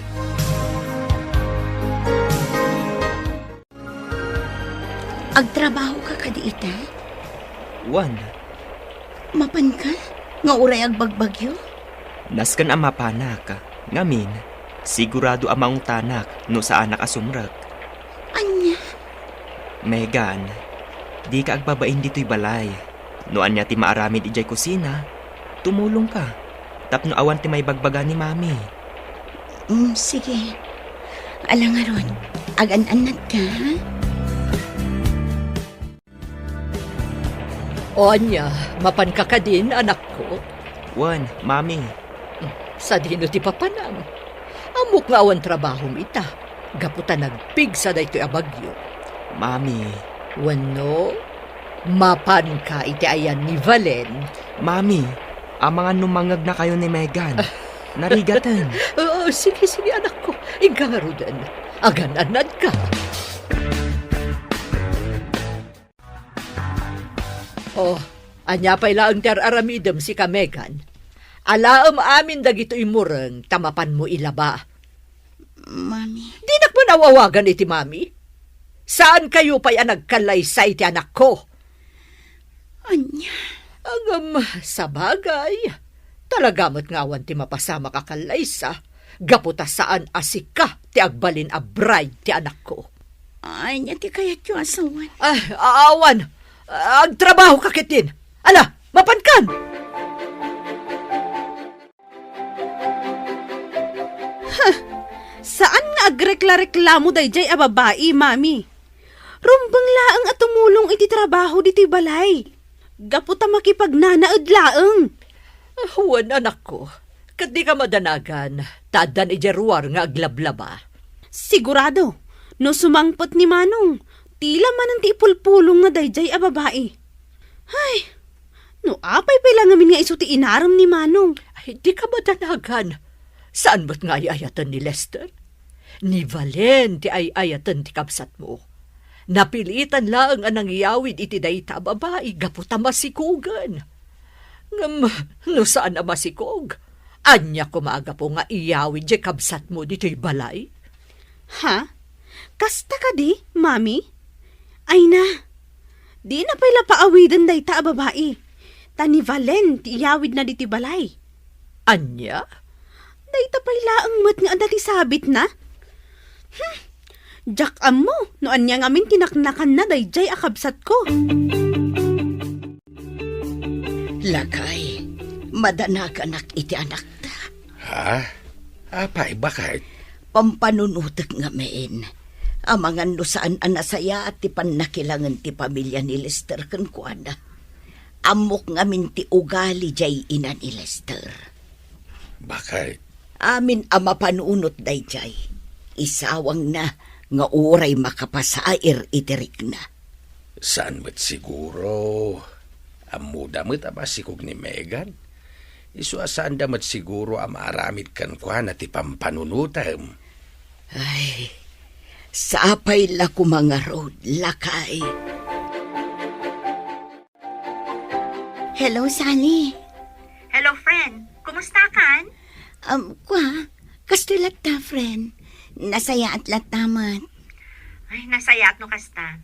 Agtrabahoka kadi ita? Wen. Mapanka? Nga uray agbagbagyo? Nasken a mapanak. Ngamin, sigurado a maungtanak no saanak a sumrek. Ania? Megan, dika agbabain ditoy balay. No ania ti maaramid idiay kusina, tumulongka tapno awan ti maibagbaga ni Mami. Mm, sige. Ala ngarud, agan-annadka, ha? O ania, mapanka kadin, anakko? Wen, Mami. Sadino ti papanam? Ammok nga awan trabahom ita, gapu ta nagpigsa daytoy a bagyo. Mami. Wenno, mapanka iti ayan ni Valen? Mami, amangan no mangegnakayo ni Megan. Narigaten. Oo, sige, sige, anakko. Inka ngaruden. Agan-annadka. Oh, ania pay laeng ti ar-aramidem, sika, Megan? Alaem amin dagitoy mureng ta mapanmo ilaba. Mami. Dinak man aw-awagan iti mami. Saankayo pay a nagkallaysa iti anakko. Ania? Ngem, sabagay, talaga met nga awan ti mapasamak a kallaysa, gapu ta saan a sika ti agbalin a bride ti anakko. Ania ti kayatyo a sawen? Ay, awan. Agtrabaho ka ketdin. Ala, mapankan! Huh! Saan nga agrekla-reklamo daydiay a babai, Mami. Rumbeng laeng a tumulong iti trabaho ditoy balay. Gapu ta makipagnanaed laeng. Ah, wen, anakko. Ket dika madanagan, ta addan idiay ruar nga aglablaba. Sigurado, no sumangpet ni Manong, tila manen ti ipulpulongna daydiay a babai. Ay, no apay pay la ngamin nga isu ti inarem ni Manong? Ay, dika madanagan. Saan met nga ay-ayaten ni Lester? Ni Valen ti ay-ayaten ti kabsatmo. Napilitan laeng a nangiyawid iti dayta a babai gapu ta masikogen. Ngem no saan a masikog, ania koma a gapu nga iyawid diay kabsatmo ditoy balay? Ha? Kasta kadi, Mami? Ay na, dina pay la paawiden dayta a babai. Ta ni Valen ti iyawidna ditoy balay. Ania? Dayta pay laeng met nga adda ti sabitna? Hmm. Diak ammo no ania ngamin ti naknakanna daydiay a kabsatko. Lakay, madanaganak iti anakta. Ha? Apay, baket? Pampanunotek ngamin. Amangan no saan a nasayaat ti pannakilangen ti pamilya ni Lester kenkuana. Ammok ngamin ti ugali diay ina ni Lester. Baket? Amin a mapanunot daydiay, isawangna nga uray makapasair iti rikna. Saan met siguro? Ammoda met a masikog ni Megan. Isu a saanda met siguro a maaramid kenkuana ti pampanunotem. Ay, sapay la koma ngarud, lakay. Hello, Sally. Hello, friend. Kumusta kan? Um, kwa, kastoy latta, friend. Nasayaat latta met. Ay, nasayaat no kasta.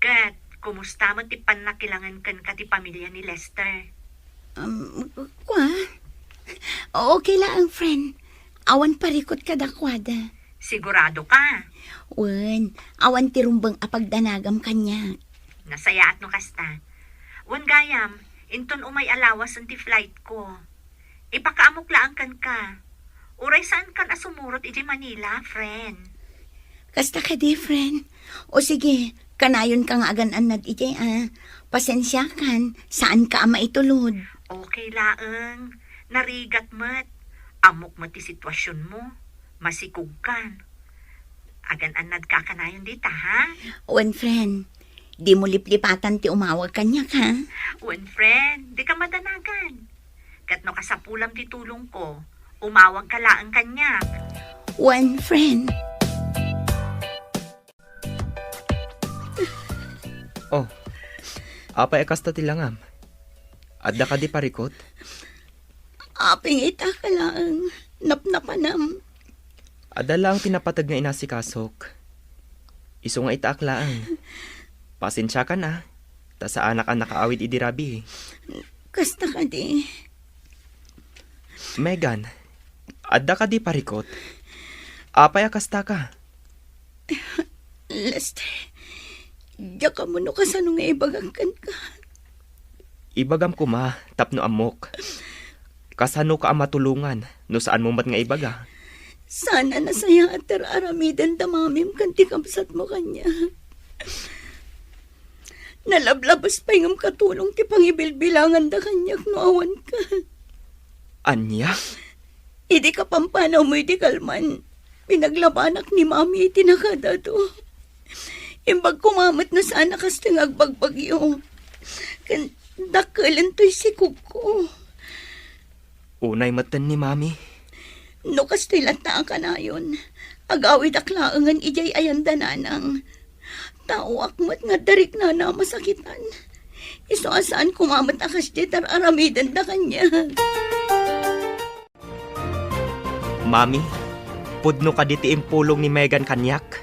Ket, kumusta met ti pannakilangen kenka ti pamilya ni Lester? Um, kwa? Okay laeng, friend. Awan parikut kadakuada. Sigurado ka? Wen, awan ti rumbeng a pagdanagam kaniak. Nasayaat no kasta. Wen gayam, inton umay a lawasen ti flight ko. Ipakaamok laeng kenka. Uray saan kan a sumurot idiay Manila, friend. Kasta kadi, friend? O sige, kanayon ka nga agan-annad idiay, a. Pasensiakan, saan ka a maitulod. Okay laeng. Narigat met. Ammok met ti situasionmo. Masikog kan. Agan-annad ka kanayon dita, ha? Wen, friend. Dimo liplipatan ti umawag kaniak, ha? Wen, friend. Dika madanagan. Ket no kasapulam ti tulongko, umawag ka laeng kaniak. Wen, friend. Oh, apay a kasta ti langam? Adda kadi parikut? Apay nga itaak laeng, napnapanam. Adda laeng ti napateg nga inasikasok. Isu nga itaak laeng. Pasensiakan a, ta saanak a nakaawid idi rabii. Kasta kadi. Megan, adda kadi parikut? Apay a kasta ka? Lester, diak ammo no kasano nga ibagak kenka. Ibagam koma tapno ammok. Kasano ka a matulongan no saanmo met nga ibaga? Saan a nasayaat ti ar-aramiden da mamim ken ti kabsatmo kaniak. Nalablabes pay ngem katulong ti pangibilbilanganda kaniak no awan ka. Ania? Idi kapampanawmo iti kalman, pinaglabanak ni Mami iti nakadado. Imbag koma met no saan a kasta nga agbagbagyo. Ken dakkelentoy sikogko. Unay metten ni Mami. No kastoy latta a kanayon, agawidak laengen idiay ayan da nanang. Taoak met nga adda riknana a masakitan. Isu a saan koma met a kasdiay ti ar-aramiden da kaniak. Mami, Pudno kadi ti impulong ni Megan kaniak?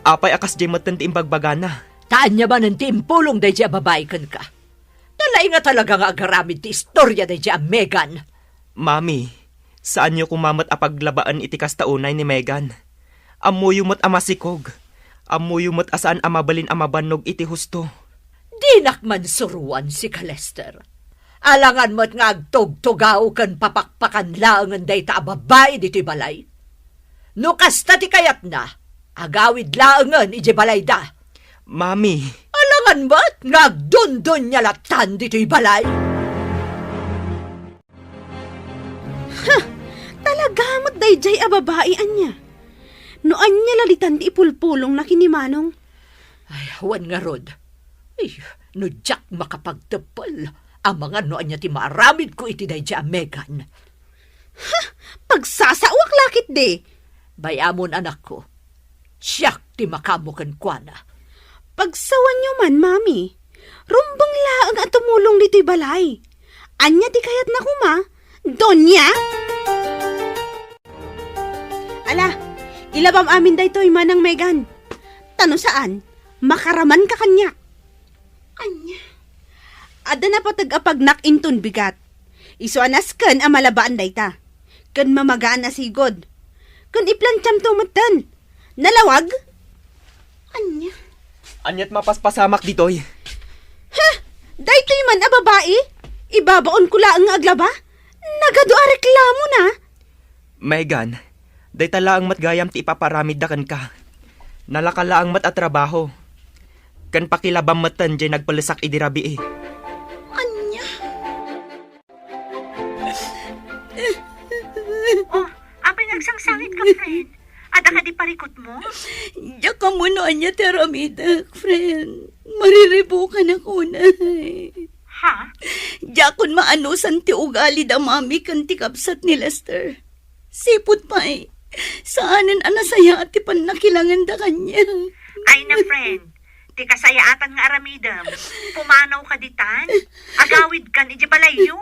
Apay a kasdiay metten ti imbagbagana? Ta ania manen ti impulong daydiay a babai kenka? Nalaing a talaga nga agaramid ti istoria daydiay a Megan. Mami, saanyo koma met a paglabaen iti kasta unay ni Megan. Ammoyo met a masikog. Ammoyo met a saan a mabalin a mabannog iti husto. Dinak man suroan sika, Lester. Alangan met nga agtugtugaw ken papakpakan laengen dayta a babai ditoy balay. No kasta ti kayatna, agawid laengen idiay balayda. Mami. Alangan met nga agdundunnia lattan ditoy balay. Ha! Talaga met daydiay a babai ania? No ania la ditan ti ipulpulongna ken ni Manong? Ay, awan ngarud. Ay, no diak makapagteppel, amangan no ania ti maaramidko iti daydiay a Megan. Ha! Pagsasawak la ketdi. Bay-amon, anakko. Siak ti makaammo kenkuana. Pagsawanyo man, Mami. Rumbeng laeng a tumulong ditoy balay. Ania ti kayatna koma, Doña? Ala, ilabam amin daytoy, Manang Megan. Ta no saan, makaramanka kaniak. Ania? Adda napateg a pagnak inton bigat. Isu a nasken a malabaan dayta. Ken mamagaan a sigud. Ken iplantiamto metten. Nalawag? Ania? Aniat mapaspasamak ditoy? Ha? Daytoy man a babai? Ibabaonko laeng nga aglaba? Nagadu a reklamona. Megan, dayta laeng met gayam ti ipaparamidda kenka. Nalaka laeng met a trabaho. Ken pakilabam metten diay nagpellesak idi rabii. Ania? Oh, apay nga agsangsangit ka, friend? Adda kadi parikutmo? Diak ammo no ania ti aramidek, friend. Mariribukanak unay. Ha? Diakon maanusan ti ugali da Mami ken ti kabsat ni Lester. Sipud pay, saanen a nasayaat ti pannakilanganda kaniak. Ay na, friend. Ti kasayaatan nga aramidem, pumanawka ditan, agawidkan idiay balayyo.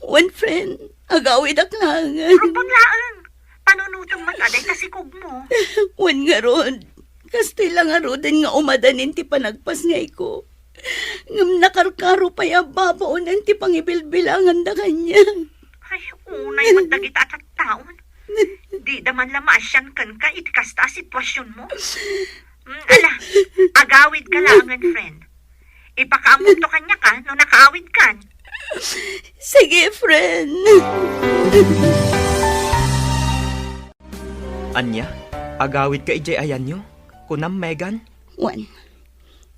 Wen, friend, agawidak laengen. Rumbeng laeng, panunotem met a dayta sikogmo. Wen ngarud, kastoy la ngaruden nga umadanin ti panagpasngayko. Ngem nakarkaro pay a babaonen ti pangibilbilanganda kaniak. Ay, unay met dagita a tattaon. Dida man la maasian kenka iti kasta a situasionmo. Mm, ala, agawidka laengen, friend. Ipakaammoto kaniak a no nakaawidkan. Sige, friend. Ania? Agawidka idiay ayanyo? Kunam, Megan? Wen,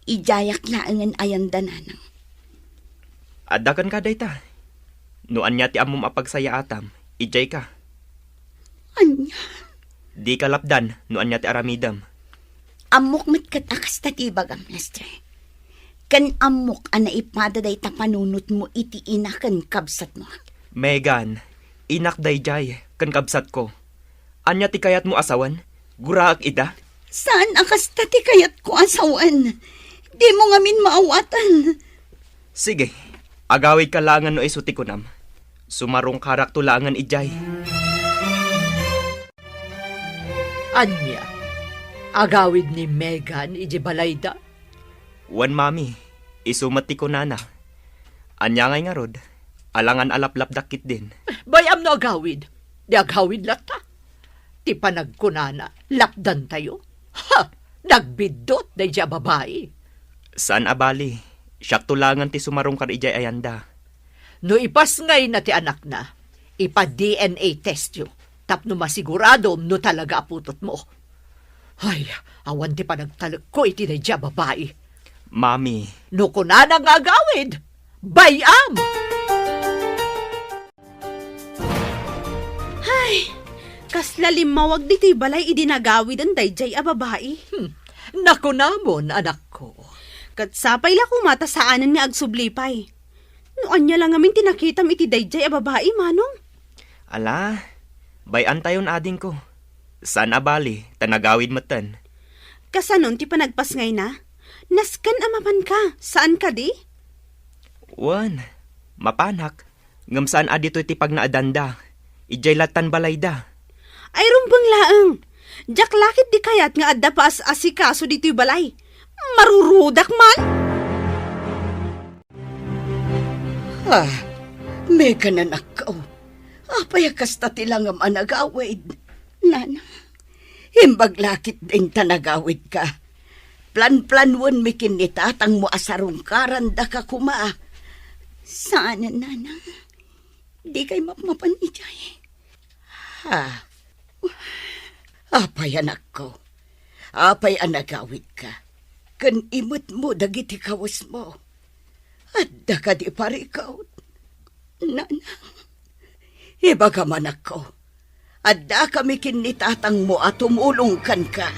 idiayak laengen ayanda, nanang. Adda kenka dayta. No ania ti ammom a pagsayaatam, idiayka. Ania? Dika lapdan no ania ti aramidem. Ammok met ket a kasta ti ibagam, Lester. Ken ammok a naipada dayta panunotmo iti ina ken kabsatmo. Megan, inak daydiay ken kabsatko. Ania ti kayatmo a sawen? Guraek ida? Saan a kasta ti kayatko a sawen. Dimo ngamin maawatan. Sige, agawidka laengen no isu ti kunam. Sumarungkarakto laengen idiay. Ania? Agawid ni Megan idiay balayda? Wen, Mami, isu met ti kunana. Ania ngay ngarud? Alangan a laplapdak ketdin. Bay-am no agawid. Di agawid latta. Ti panagkunana, lapdantayo. Ha! Nagbiddut daydiay a babai. Saan a bali, siakto laengen ti sumarungkar idiay ayanda. No ipasngayna ti anakna, ipa-D N A testyo tapno masiguradom no talaga a putotmo. Ay, awan ti panagtalekko iti daydiay a babai. Mami. No kunana nga agawid, bay-am! Ay, kasla limmawag ditoy balay idi nagawiden daydiay a babai. Hmm, nakunamon, anakko. Ket sapay la koma ta saanen nga agsubli pay. No ania la ngamin ti nakitam iti daydiay a babai, Manong? Ala, bay-antayon, adingko. Saan a bali, ta nagawid metten. Kasanon ti panagpasngayna? Nasken a mapanka, saan kadi? Wen, mapanak. Ngem saan a ditoy ti pagnaedanda. Idiay lattan balayda. Ay, rumbeng laeng. Diak la ketdi kayat nga adda paas-asikaso ditoy balay. Marurudak man. Ah, Megan, anakko. Apay a kasta ti langam a nagawid? Nana, imbag la ketdin ta nagawidka. Planplanuenmi ken ni tatangmo a sarungkarandaka koma. Saanen, Nana. Dikay mapmapan idiay. Ha? Apay, anakko? Apay a nagawidka? Ken imetmo dagiti kawesmo. Adda kadi parikut? Nanang, ibagam, anakko. Addakami ken ni tatangmo a tumulong kenka.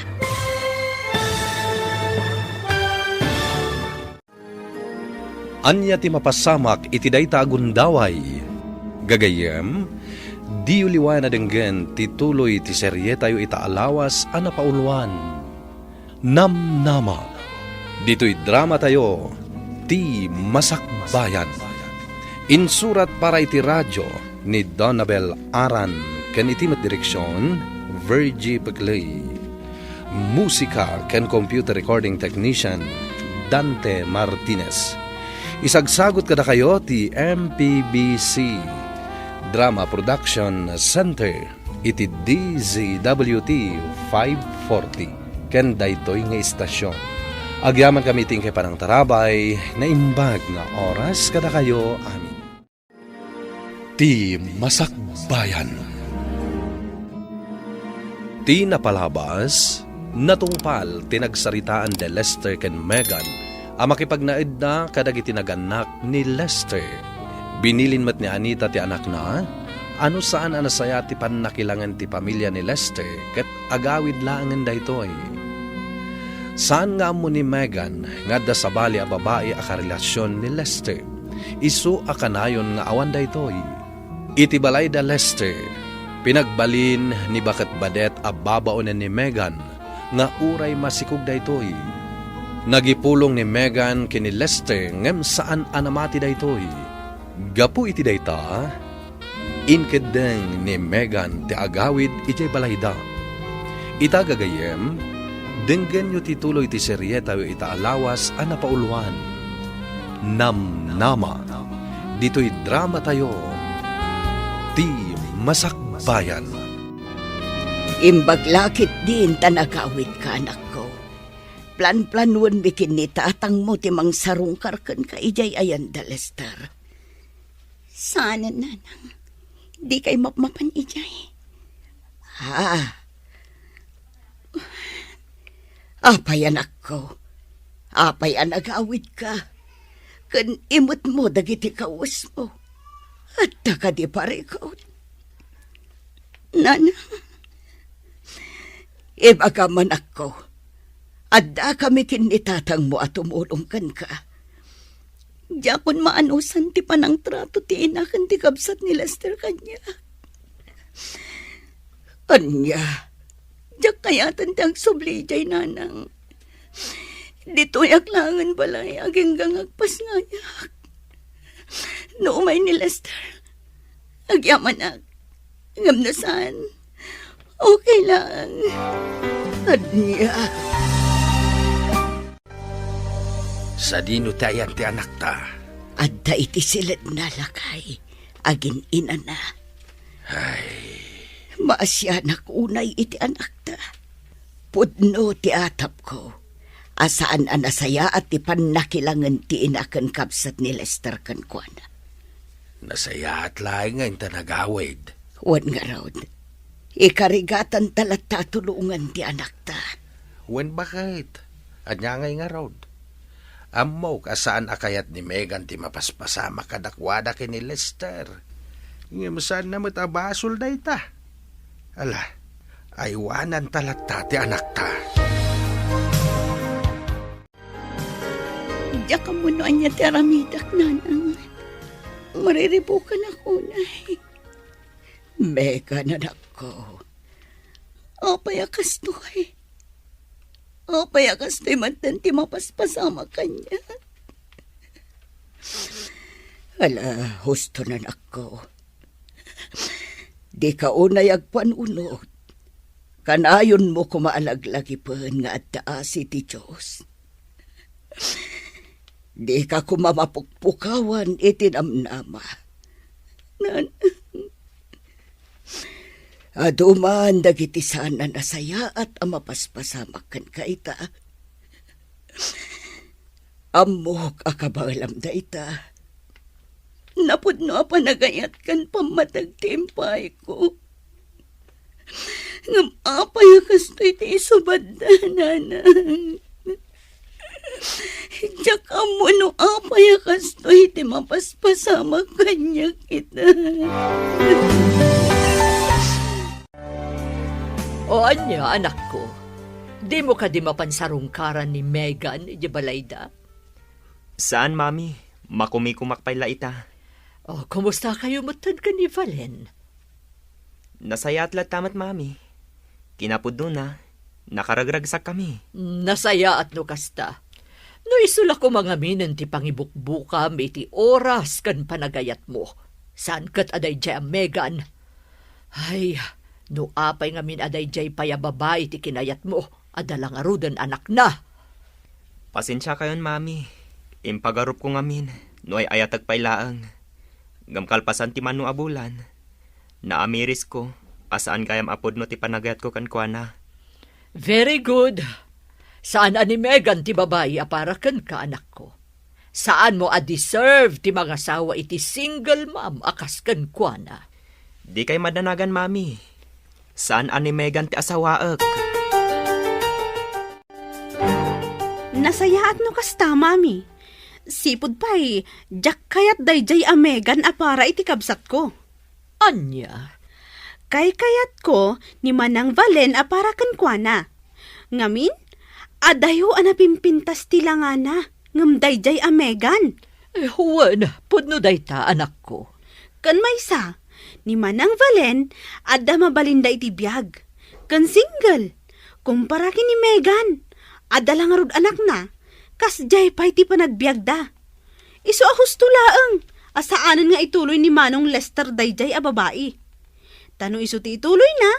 Ania ti mapasamak iti dayta a gundaway? Gagayyem, diyo liwayan a denggen ti tuloy ti serietayo ita a lawas a napauloan, Namnama. Ditoy dramatayo, Ti Masakbayan. Insurat para iti radio ni Donabel Aran ken iti met direksion, Virgie Peclay. Musika ken computer recording technician, Dante Martinez. Isagsagut kadakayo ti M P B C Drama Production Center iti D Z W T five forty ken daytoy nga istasyon. Agyamankami iti inkay panangtarabay, naimbag nga oras kadakayo amin. Ti Masakbayan. Ti napalabas, natungpal ti nagsaritaan ni Lester ken Megan a makipagnaedda kadagiti nagannak ni Lester. Binilin met ni Anita ti anakna a no saan a nasayaat ti pannakilangen ti pamilia ni Lester ket agawid laengen daytoy. Saan nga ammo ni Megan nga adda sabali a babai a karelasion ni Lester. Isu a kanayon nga awan daytoy. Iti balay da Lester, pinagbalin ni Baket Badet a babaonen ni Megan nga uray masikog daytoy. Nagipulong ni Megan ken ni Lester ngem saan a namati daytoy. Gapu iti dayta, inkeddeng ni Megan ti agawid idiay balayda. Ita gagayyem, denggenyo ti tuloy ti serietayo ita a lawas a napauloan, Namnama. Ditoy dramatayo, Ti Masakbayan. Imbag la ketdin ta nagawidka, anakko. Planplanuenmi ken ni tatangmo ti mangsarungkar kenka idiay ayan da Lester. Saanen, Nanang. Dikay mapmapan idiay. Ha? Apay, anakko? Apay a nagawidka? Ken imetmo dagiti kawesmo. Adda kadi parikut? Nanang, ibagam, anakko, addakami ken ni tatangmo a tumulong kenka. Diakon maanusan ti panangtrato ti ina ken ti kabsat ni Lester kaniak. Ania? Diak kayaten ti agsubli idiay, Nanang. Ditoyak laengen balay agingga nga agpasngayak. No umay ni Lester, agyamanak. Ngem no saan, okay lang. Ania? Sadino ti ayan ti anakta? Adda iti siledna, lakay, agin-inana. Ay. Maasianak unay iti anakta. Pudno ti atapko a saan a nasayaat ti pannakilangen ti ina ken kabsat ni Lester kenkuana. Nasayaat laeng nga inta nagawid. Wen ngarud, ikarigatanta latta a tulongan ti anakta. Wen baket? Ania ngay ngarud? Ammok a saan a kayat ni Megan ti mapaspasamak kadakuada ken ni Lester. Ngem saanna met a basol dayta. Ala, aywananta latta ti anakta. Diak ammo no ania ti aramidek, Nanang. Mariribukanak unay. Megan, anakko. Apay a kastoy? Apay a kastoy manen ti mapaspasamak kaniak? Ala, husto, anakko. Dika unay agpanunot. Kanayonmo koma a laglagipen nga adda asi ti Dios. Dika koma mapukpukawan iti namnama. Nanang, adu man dagiti saan a nasayaat a mapaspasamak kenka ita. Ammok a kabaelam dayta. Napudno a panagayat ken pammateg ti impayko. Ngem apay a kastoy ti isubadda, nanang? Diak ammo no apay a kastoy ti mapaspasamak kaniak ita. O ania, anakko? Dimo kadi mapan sarungkaran ni Megan iti balayda? Saan, Mami. Makumikumak pay la ita. O, kumusta kayo metten ken ni Valen? Nasayaat latta met, Mami. Kinapudnona, nakaragragsakkami. Nasayaat no kasta. No isu la koma ngaminen ti pangibukbukam iti oras ken panagayatmo, saan ket a daydiay a Megan. Ay, no apay ngamin a daydiay pay a babai ti kinayatmo, adda la ngaruden anakna. Pasensiakayon, Mami. Impagarupko ngamin no ay-ayatek pay laeng. Ngem kalpasan ti mano a bulan, naamirisko a saan gayam a pudno ti panagayatko kenkuana. Very good. Saan a ni Megan ti babai a para kenka, anakko. Saanmo a deserve ti mangasawa iti single mom a kas kenkuana. Dikay madanagan, Mami. Saan a ni Megan ti asawaek. Nasayaat no kasta, Mami. Sipud pay, diak kayat daydiay a Megan a para iti kabsatko. Ania? Kaykayatko ni Manang Valen a para kenkuana. Ngamin, adayo a napimpintas ti langana, ngem daydiay a Megan. Eh, wen, pudno dayta, anakko. Ken maysa, ni Manang Valen, adda mabalinda iti biag. Ken single, kumpara ken ni Megan, adda la ngarud anakna, kasdiay pay ti panagbiagda. Isu a husto laeng a saanen nga ituloy ni Manong Lester daydiay a babai. Ta no isu ti ituloyna,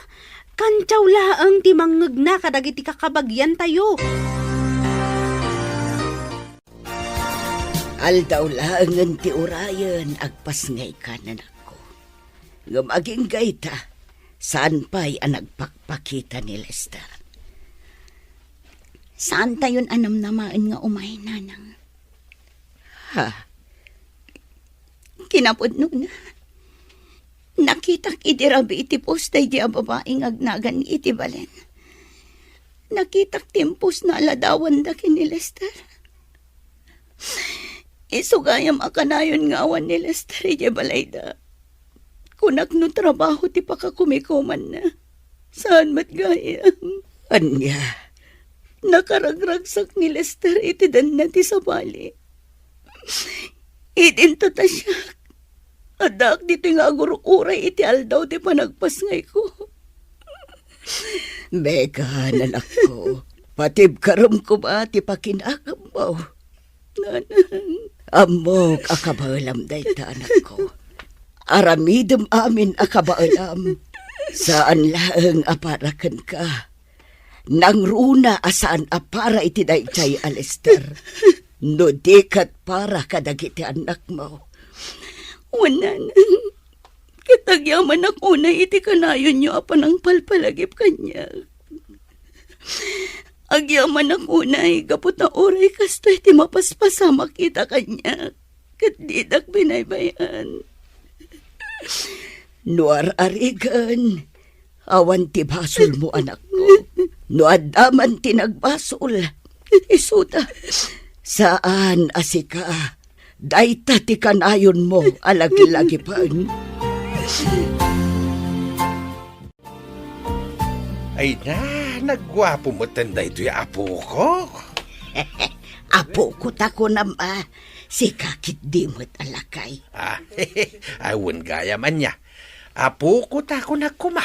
kantiaw laeng ti mangngegna kadagiti kakabagiantayo. Aldaw laengen ti urayen, agpasngayka, nanakko. Ngem agingga ita, saan pay a nagpakpakita ni Lester. Saantayon a namnamaen nga umay, nanang. Ha? Kinapudnona, nakitak idi rabii iti post daydi a babai nga agnagan iti balen. Nakitak ti impostna a ladawanda ken ni Lester. Isu gayam a kanayon nga awan ni Lester idiay balayda. Kunak no trabaho ti pakakumikumanna. Saan met gayam. Ania? Nakaragragsak ni Lester iti danna ti sabali. Idinto ta siak, addaak ditoy nga agur-uray iti aldaw ti panagpasngayko. Megan, anakko, patibkarem koma ti pakinakammo. Nanang. Ammok a kabaelam dayta, anakko. Aramidem amin a kabaelam. Saan laeng a para kenka. Nangruna a saan a para iti daydiay a Lester. No di ket para kadagiti annakmo. Wen, nanang. Ket agyamanak unay iti kanayonyo a panangpalpalagip kaniak. Agyamanak unay gapu ta uray kastoy ti mapaspasamak ita kaniak, ket didak binaybay-an. No ar-arigen, awan ti basolmo, anakko. No adda man ti nagbasol, isuda. Saan a sika. Dayta ti kanayonmo a lagilagipen. Ay na, nagguapo metten daytoy a apoko. Apoko ta kunam a, sika ketdi met a lakay. Ah, awan gayam ania. Apoko ta kunak koma.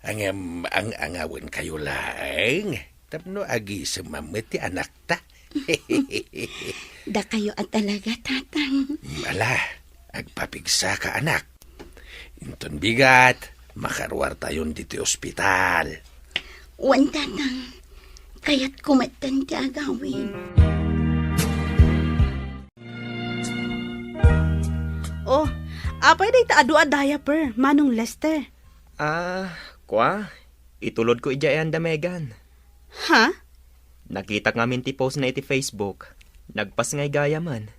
Ngem ang-angawenkayo laeng tapno agisem met ti anakta. Dakayo a talaga, Tatang. Ala, agpapigsaka, anak. Inton bigat, makaruartayon ditoy ospital. Wen, Tatang, kayatko metten ti agawid. Oh, apay dayta adu a diaper, Manong Lester? Ah, kua, itulodko idiay anda, Megan. Ha? Nakitak ngamin ti post na iti Facebook. Nagpasngay gayamen.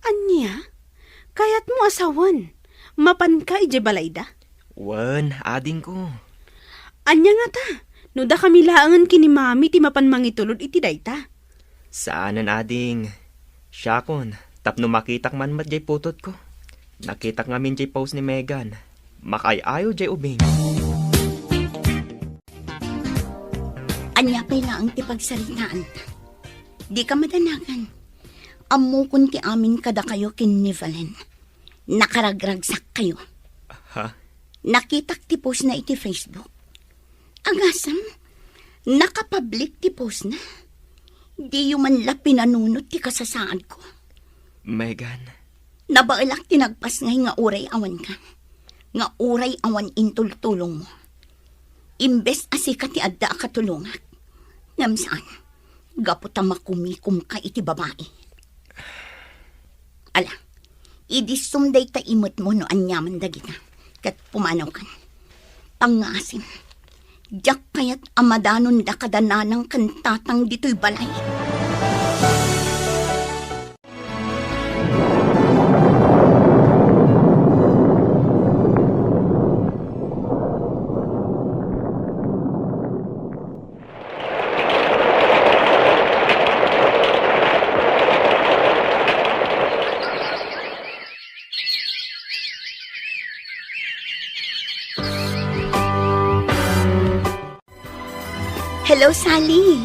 Ania? Kayatmo a sawen? Mapanka idiay balayda? Wen, adingko. Ania ngata? No dakami laengen ken ni Mami ti mapan mangitulod iti dayta. Saanen, ading. Siakon, tapno makitak man met diay putotko. Nakitak ngamin diay post ni Megan. Makaay-ayo diay ubing. Ania pay laeng ti pagsaritaanta? Dika madanagan. Ammokon ti amin kadakayo ken ni Valen. Nakaragragsakkayo. Ha? Nakitak ti post na iti Facebook. Agasem, nakapublic ti post na. Diyo man la pinanunot ti kasasaadko. Megan. Nabaelak ti nagpasngay nga uray awanka, nga uray awan intultulongmo. Imbes a sika ti adda a katulongak, ngem saan, gapu ta makumikomka iti babai. Ala, idisom dayta imetmo no aniaman dagita, ket pumanawkan. Pangngaasim, diak kayat a madanonda kada nanang ken tatang ditoy balay. Hello, Sally.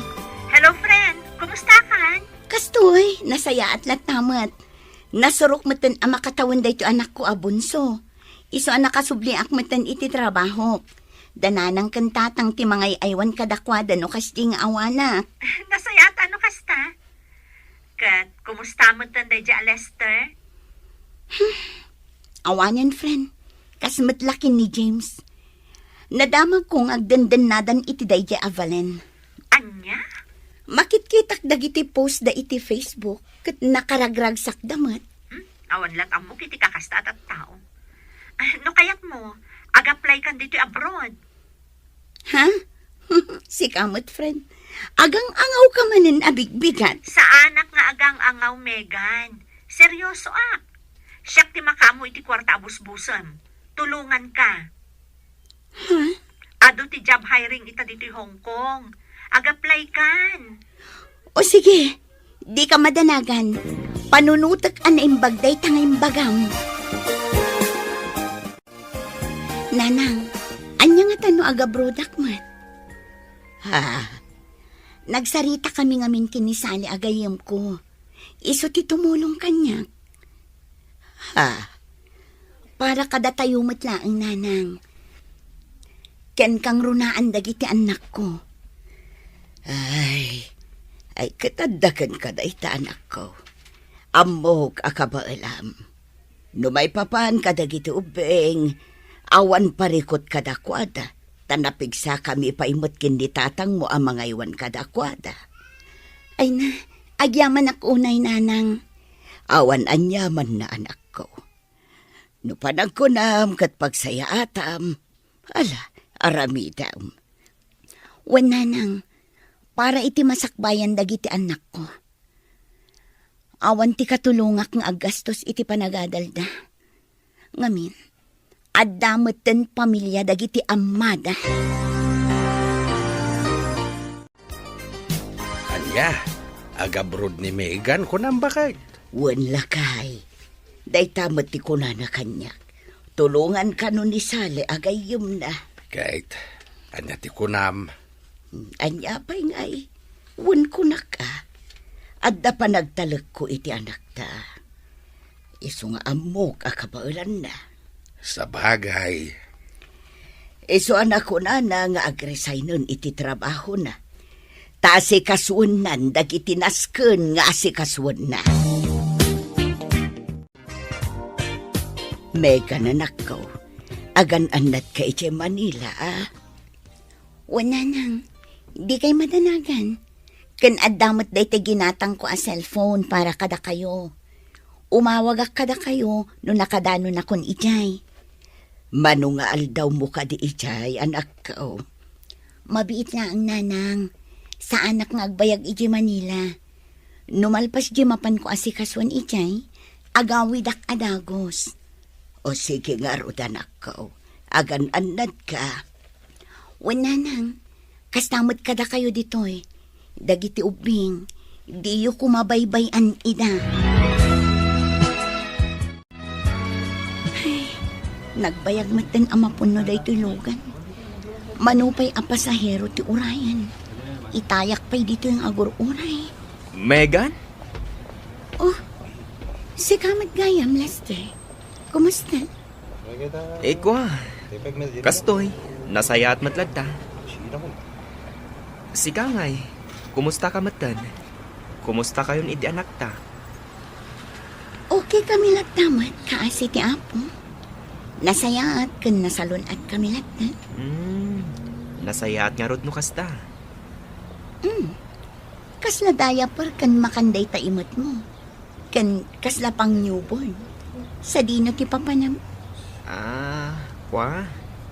Hello, friend. Kumusta kan? Kastoy, nasayaat latta met. Nasurok metten a makatawen daytoy anakko a bunso. Isu a nakasubliak metten iti trabahok. Da nanang ken tatang ti mangay-aywan kadakuada no kasdi nga awanak. Nasayaat a no kasta. Ket kumusta metten daydiay a Lester? Awanen, friend. Kas met la ken ni James. Nadamagko nga agdendennadan iti daydiay a Valen. Ania? Makitkitak dagiti post da iti Facebook ket nakaragragsakda met. Hmm? Awan lat ammok iti kakasta a tattao. Ah, no kayatmo, ag-apply kan ditoy abroad. Ha? Sika met, friend. Agang-angawka manen a bigbigat. Saanak nga agang-angaw, Megan. Seryosoak. Siak ti makaammo iti kuarta a busbusem. Tulonganka. Ha? Adu ti job hiring ita ditoy Hong Kong. Ag-apply kan. O sige, dika madanagan. Panunotek a naimbag dayta nga imbagam. Nanang, ania ngata no agabrodak met? Ha? Nagsaritakami ngamin ken ni Sally a gayyemko. Isu ti tumulong kaniak. Ha? Para kadatayo met laeng, Nanang. Ken kangrunaan dagiti annakko. Ay, ay, ket adda kenka dayta, anakko. Ammok a kabaelam. No maipapan kadagiti ubbing, awan parikut kadakuada, ta napigsakami pay met ken ni tatangmo a mangaywan kadakuada. Ay na, agyamanak unay, Nanang. Awan aniamanna, anakko. No panagkunam ket pagsayaatam, ala, aramidem. Wen, Nanang, para iti masakbayan dagiti annakko. Awan ti katulongak nga aggastos iti panagadalda. Ngamin, adda metten pamilia dagiti ammada. Ania? Agabroad ni Megan, kunam, baket? Wen, lakay. Dayta met ti kunana kaniak. Tulongan kano ni Sally a gayyemna. Ket, ania ti kunam? Ania pay ngay? Wen, kunak a. Adda panagtalekko iti anakta. Isu nga ammok a kabaelanna. Sabagay. Isu a nakunana nga agresignen iti trabahona. Ta asikasuennan dagiti nasken nga asikasuenna. Megan, anakko, agan-annatka idiay Manila, a? Wen, Nanang, Dikay madanagan. Ken adda met daytoy ginatangko a cellphone para kadakayo. Umawagak kadakayo no nakadanonakon idiay. Mano nga aldawmo kadi idiay, anakko? Mabiit laeng, nanang. Saanak nga agbayag idiay Manila. No malpas di mapanko asikasuen idiay, agawidak a dagus. O sige ngarud, anakko. Agan-annadka. Wen, nanang, kasta met kadakayo ditoy. Dagiti ubbing, diyo koma baybay-an ida. Ay, nagbayag metten a mapunno daytoy lugan. Mano pay a pasahero ti urayen. Itayak pay ditoy nga agur-uray. Megan? Oh, sika met gayam, Lester. Kumusta? Ikua. Kastoy, nasayaat met latta. Sika ngay, kumusta ka metten? Kumusta kayon idi anakta? Okay kami latta met, kaasi ti Apo. Nasayaat ken nasalun-at kami latta. Hmm, nasayaat ngarud no kasta. Hmm. Kasla diaper ken makan dayta imetmo. Ken kasla pang newborn. Sadino ti papanam? Ah, kua,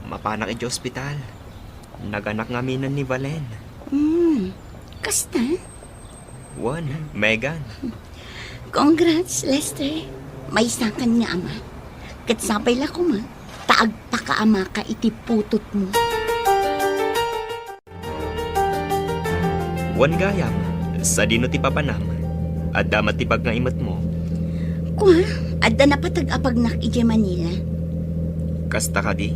mapanak iti ospital. Naganak ngaminen ni Valen. Hmm, kasta? Wen, Megan. Congrats, Lester. Maysakan nga ama. Ket sapay la koma, ta agpakaamaka iti putotmo. Wen gayam, sadino ti papanam? Adda met ti pagngaimetmo? Kua, adda napateg a pagnak idiay Manila. Kasta kadi?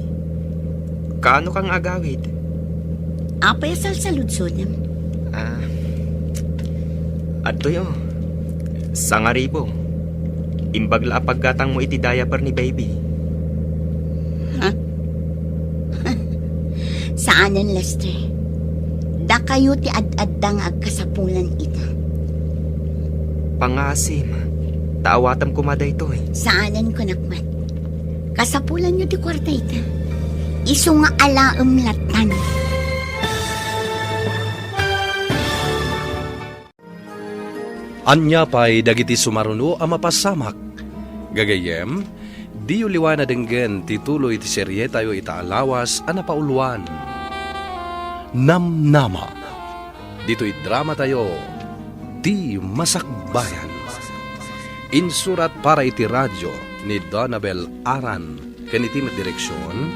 Kaano ka nga agawid? Apay a salsaludsodem? Ah, adtoy, oh. Sangaribo. Imbag la a paggatangmo iti diaper ni baby. Ha? Saanen, Lester. Dakayo ti ad-adda nga agkasapulan ita. Pangaasim, ta awatam koma daytoy. Saanen, kunak met. Kasapulanyo ti kuarta ita. Isu nga alaem lattan. Ania pay dagiti sumaruno a mapasamak? Gagayyem, diyo liwan a denggen ti tuloy ti serietayo ita a lawas a napauloan, Namnama. Ditoy dramatayo, Ti Masakbayan. Insurat para iti radio ni Donabel Aran. Ken iti met direksion,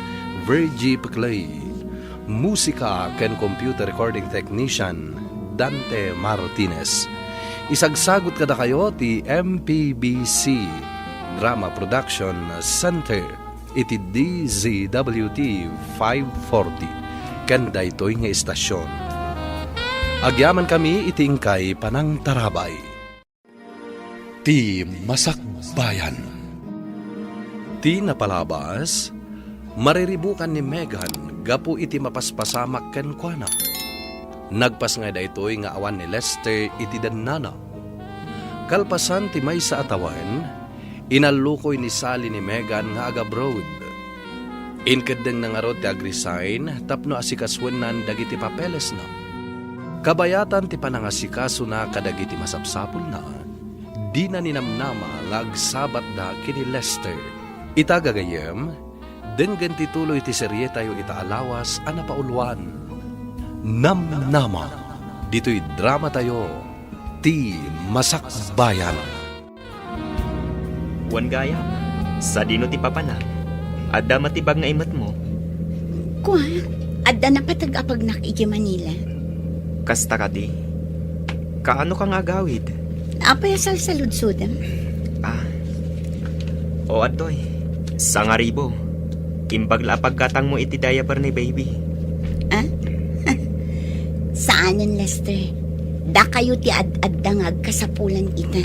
Virgie Peclay. Musika ken computer recording technician, Dante Martinez. Isagsagut kadakayo ti M P B C Drama Production Center iti D Z W T five forty ken daytoy nga istasion. Agyamankami iti inkay panangtarabay. Ti Masakbayan. Ti napalabas, mariribukan ni Megan gapu iti mapaspasamak kenkuana. Nagpasngay daytoy nga awan ni Lester iti dennana. Kalpasan ti maysa a tawen, inallukoy ni Sally ni Megan nga agabroad. Inkeddengna ngarud ti agresign tapno asikasoennan dagiti papelesna. Kabayatan ti panangasikasona kadagiti masapsapulna, dina ninamnama nga agsabatda ken ni Lester. Ita gagayyem, denggen ti tuloy ti serietayo ita a lawas a napauloan, Namnama, ditoy dramatayo, Ti Masakbayan. Wen gayam, sadino ti papanam? Adda met ti pagngaimetmo? Kua, adda napateg a pagnak idiay Manila. Kasta kadi? Kaano ka nga agawid? Apay a salsaludsodem? Ah. O, adtoy. Sangaribo. Imbag la a paggatangmo iti diaper ni baby. Ah? Saanen, Lester. Dakayo ti ad-adda nga agkasapulan ita.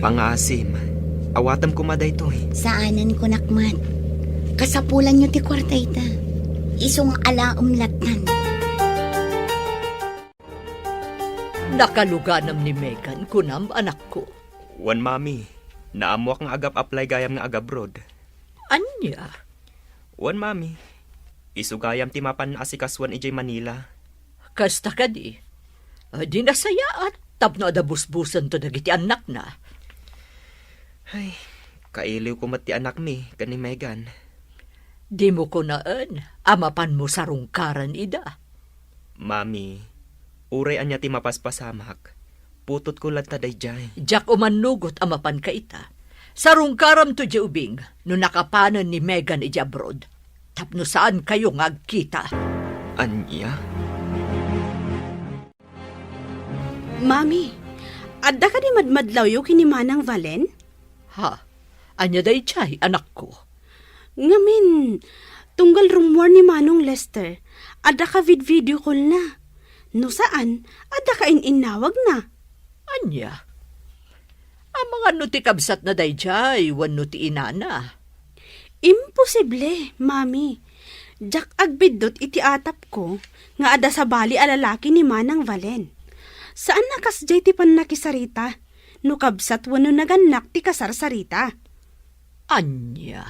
Pangaasim, awatem koma daytoy. Saanen, kunak met. Kasapulanyo ti kuarta ita. Isu nga alaem lattan. Nakaluganam ni Megan, kunam, anakko? Wen, Mami. Naammoak nga agap-apply gayam nga agabroad. Ania? Wen, Mami. Isu gayam ti mapan nga asikasoen idiay Manila. Kasta kadi, a, di nasayaat tapno adda busbusento dagiti annakna. Ay, kailiwko met ti anakmi ken ni Megan. Dimo kunaen a mapanmo sarungkaran ida. Mami, uray ania ti mapaspasamak, putotko latta daydiay. Diak umannugot a mapanka ita. Sarungkaramto idiay ubing no nakapanen ni Megan idiay abroad, tapno saankayo nga agkita. Ania? Mami, adda kadi madmadlawyo ken ni Manang Valen? Ha? Ania daydiay, anakko? Ngamin, tunggal rummuar ni Manong Lester, adda ka vid-video call na. No saan, adda ka in-innawag na. Ania? Amangan no ti kabsatna daydiay wenno ti inana? Imposible, Mami. Diak agbiddut iti atapko nga adda sabali a lalaki ni Manang Valen. Saan a kasdiay ti pannakisarita no kabsat wenno nagannak ti kasarsarita. Ania?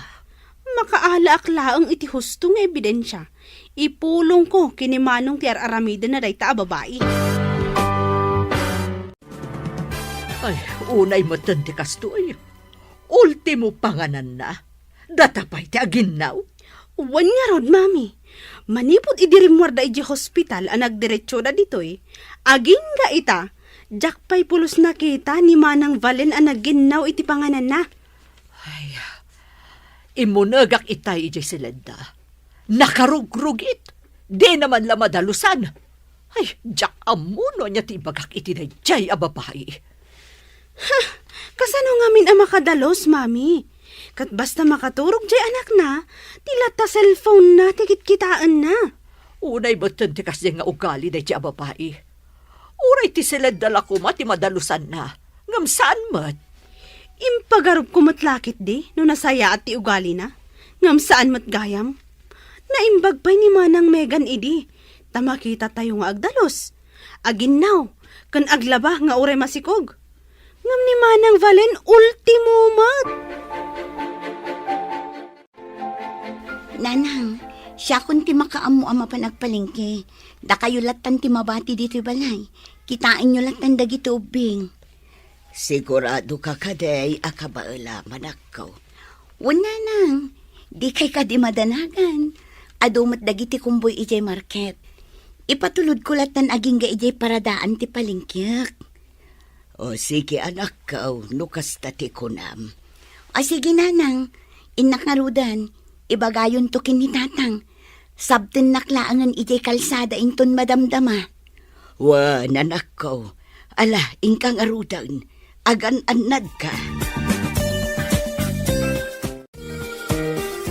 Makaalaak laeng iti husto nga ebidensia. Ipulongko ken ni Manong ti ar-aramidenna dayta a babai. Ay, unay metten ti kastoy. Ultimo pangananna. Data pay ti aginnaw? Wen ngarud, Mami. Manipud idi rimmuarda idiay hospital a nagdiretsoda ditoy, agingga ita, diak pay pulos nakita ni Manang Valen a nagginnaw iti pangananna. Ay, immunegak itay idiay siledda. Nakarugrugit. Dina man la madalusan. Ay, diak ammo no ania ti ibagak iti daydiay a babai. Ha, kasano ngamin a makadalus, Mami? Ket basta makaturog diay anakna, ti latta cellphone-na ti kitkitaenna. Unay metten ti kasdiay nga ugali daydiay a babai. Uray ti siledda la koma ti madalusanna, ngem saan met. Impagarupko met la ketdi no nasayaat ti ugalina, ngem saan met gayam. Naimbag pay ni Manang Megan idi, ta makitatayo nga agdalus, aginnaw, ken aglaba nga uray masikog. Ngem ni Manang Valen, ultimo met. Nanang, siakon ti makaammo a mapan agpalengke. Dakayo lattan ti mabati ditoy balay. Kitaenyo lattan dagiti ubbing. Sigurado ka kadi a kabaelam, anakko? Wen, Nanang, dikay kadi madanagan. Adu met dagiti kumboy idiay market. Ipatulodko lattan agingga idiay paradaan ti palengkiek. O, sige, anakko, no kasta ti kunam. O, sige, Nanang. Innak ngaruden, ibagayonto ken ni Tatang. Sabtennak laengen idiay kalsada inton madamdama. Wen, anakko. Ala, inka ngaruden. Agan-annadka.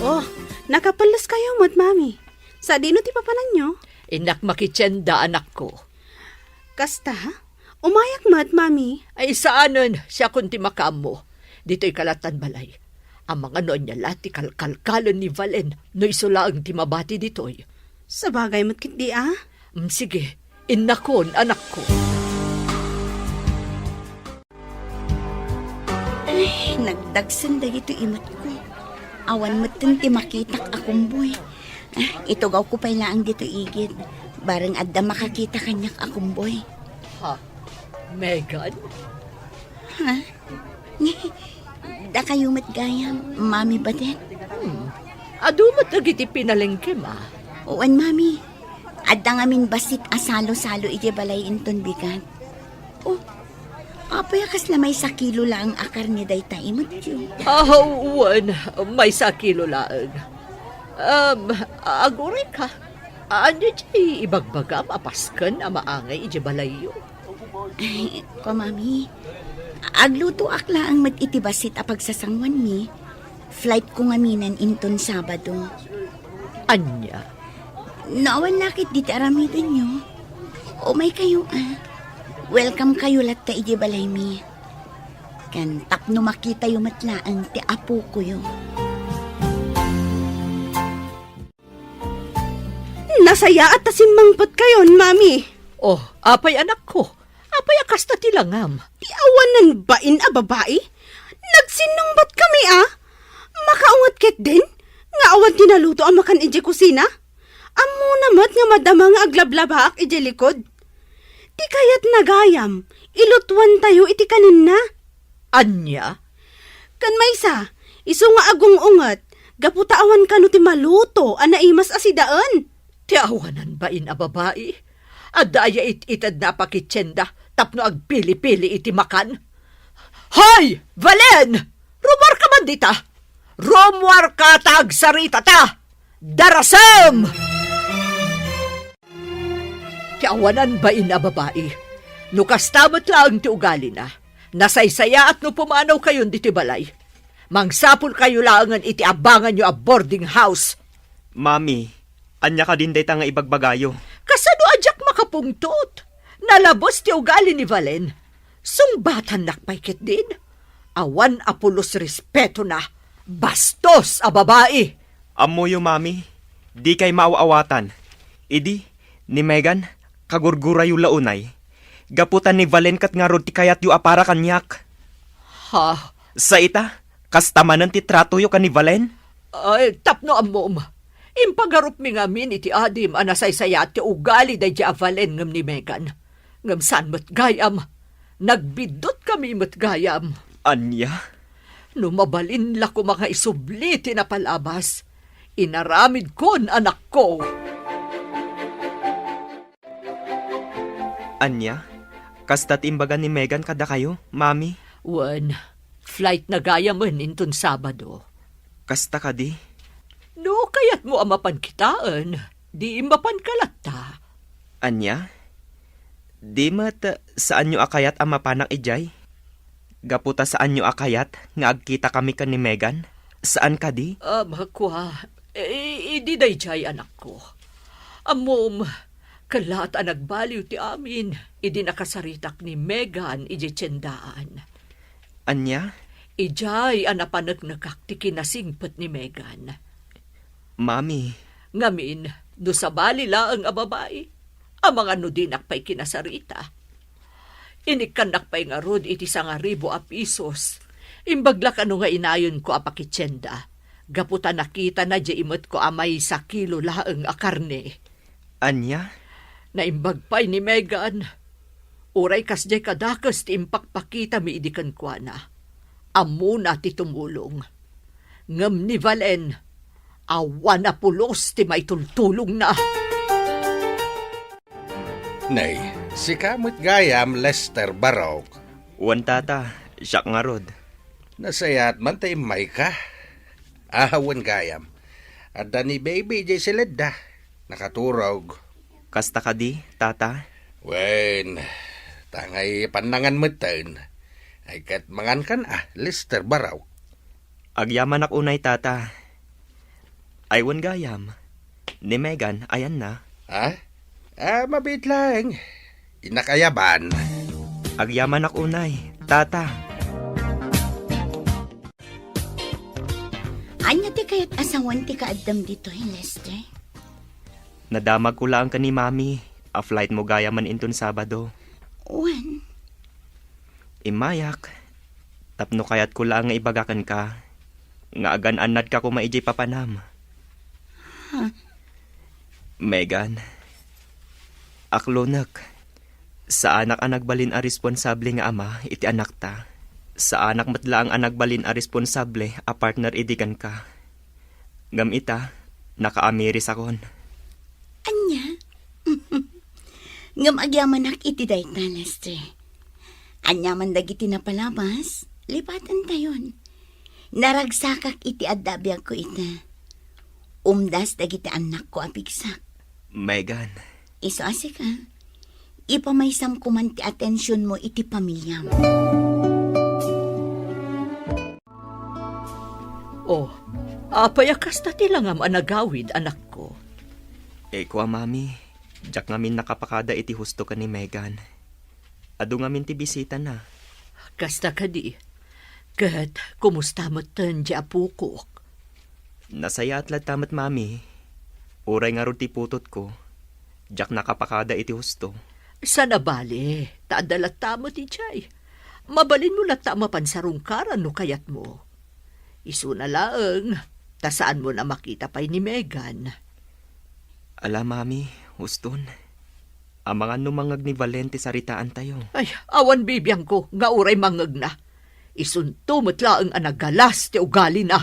Oh, nakapelleskayo met, Mami. Sadino ti papananyo? Innak makitienda, anakko. Kasta? Umayak met, Mami. Ay, saanen, siakon ti makaammo. Ditoy ka lattan balay. Amangan no ania la ti kalkalkalen ni Valen no isu laeng ti mabati ditoy. Sabagay met ketdi a. Mm, sige, innakon, anakko. Ay, nagdagsen dagitoy imetko. Awan metten ti makitak a kumboy. Ah, itugawko pay laeng ditoy igid. Bareng adda makakita kaniak a kumboy. Ha? Megan? Ha? Dakayo met gayam, Mami Badet? Hmm. Adu met dagiti pinalengkem a? Wen, Mami. Adda ngamin bassit a salo-salo idiay balay inton bigat. Oh, apay a kasla maysa kilo laeng a karne dayta imetyo? Ah, wen, maysa kilo laeng. Um, aguray ka. Ania ti ibagbagam a pasken a maangay idiay balayyo? Ay, ko, Mami, aglutoak laeng met iti bassit a pagsasanguanmi. Flight ko ngaminen inton Sabado. Ania? No awan la ketdi ti aramidenyo, umaykayo a. Welcome kayo latta idiay balaymi. Ken tapno makitayo met laeng ti apokoyo. Nasayaat ta simmangpetkayon, Mami. Oh, apay, anakko? Apay a kasta ti langam? Ti awanan bain a babai? Nagsinnungbat kami a. Makaunget ketdin nga awan ti naluto a makan idiay kusina? Ammo Una met nga madama nga aglablabaak idiay likod. Ti kayatna gayam, ilutuantayo iti kanenna. Ania? Ken maysa, isu nga agung-unget, gapu ta awan kano ti maluto a naimas a sidaen. Ti awanan bain a babai, adda aya it-itedna a pakitienda tapno agpili-pili iti makan? Hoy, Valen! Rumuarka man dita! Rumuarka ta agsaritata! Darasem! Ti awanan bain a babai, no kasta met laeng ti ugalina, nasaysayaat no pumanawkayon ditoy balay. Mangsapulkayo laengen iti abanganyo a boarding house. Mami, ania kadin dayta nga ibagbagayo? Kasano a diak makapungtot? Nalabes ti ugali ni Valen. Sungbatannak pay ketdin. Awan a pulos respetona. Bastos a babai! Ammoyo, Mami, dikay maaw-awatan. Idi, ni Megan, kagurgurayo la unay. Gapu ta ni Valen ket ngarud ti kayatyo a para kaniak. Ha? Sa ita, kasta manen ti tratoyo ken ni Valen? Ay, tapno ammom, impagarupmi ngamin iti adim a nasaysayaat ti ugali daydiay a Valen ngem ni Megan. Ngem saan met gayam. Nagbiddutkami met gayam. Ania? No mabalin la koma nga isubli ti napalabas, inaramidkon, anakko. Ania? Kasta ti imbaga ni Megan kadakayo, Mami? Wen, flight na gayamen inton Sabado. Kasta kadi? No kayatmo a mapan kitaen, di mapanka latta. Ania? Di met saanyo a kayat a mapanak idiay? Gapu ta saanyo a kayat nga agkitakami ken ni Megan? Saan kadi? Ah, kua, i-, idi daydiay, anakko. Ammom, kellaat a nagbaliw ti amin idi nakasaritak ni Megan idiay tiendaan. Ania? Idiay a napaneknekak ti kinasingpet ni Megan. Mami. Ngamin, no sabali laeng a babai, amangan no dinak pay kinasarita. Inikkannak pay ngarud iti sangaribu a pisos. Imbag la kano nga inayonko a pakitienda, gapu ta nakitana diay imetko a maysa kilo laeng a karne. Ania? Naimbag pay ni Megan. Uray kasdiay kadakes ti impakpakitami idi kenkuana, ammona ti tumulong. Ngem ni Valen, awan a pulos ti maitultulongna. Nay, sika met gayam, Lester Barok. Wen, Tata, siak ngarud. Nasayaat man ta immayka. Awan gayam. Adda ni baby idiay siledda. Nakaturog. Kasta kadi, Tata? Wen, tangay pannangan metten. Ay ket mangankan a, Lester Barok. Agyamanak unay, Tata. Ay wen gayam, ni Megan, ayanna? Ha? Ah, mabiit laeng. Innak ayaban. Agyamanak unay, Tata. Ania ti kayat a sawen ti kaaddam ditoy, Lester? Nadamagko laeng ken ni Mami a flightmo gayamen inton Sabado. Wen? Immayak, tapno kayatko laeng nga ibaga kenka nga agan-annadka koma idiay papanam. Ha? Megan, aklonek. Saanak a nagbalin a responsable nga ama iti anakta. Saanak met laeng a nagbalin a responsable a partner idi kenka. Ngem ita, nakaamirisakon. Ania? Ngem agyamanak iti dayta, Lester. Aniaman dagiti napalabas, lipatantayon. Naragsakak iti adda a biagko ita. Umdas dagiti annakko a pigsak. Megan. Isu a sika, ipamaysam koman ti atensionmo iti pamiliam. Oh, apay a kasta ti langam a nagawid, anakko? Eh, kua, Mami, diak ngamin nakapakada iti husto ken ni Megan. Adu ngamin ti bisitana. Kasta kadi. Ket kumusta metten ti apokok? Nasayaat latta met, Mami. Uray ngarud ti putotko, diak nakapakada iti husto. Saan a bale, ta adda latta met idiay. Mabalinmo latta a mapan sarungkaran no kayatmo. Isuna laeng, ta saanmon a makita pay ni Megan. Ala, Mami, uston. Amangan no mangngeg ni Valen ti saritaantayo. Ay, awan bibiangko nga uray mangngegna. Isunto met laeng a nagalas ti ugalina.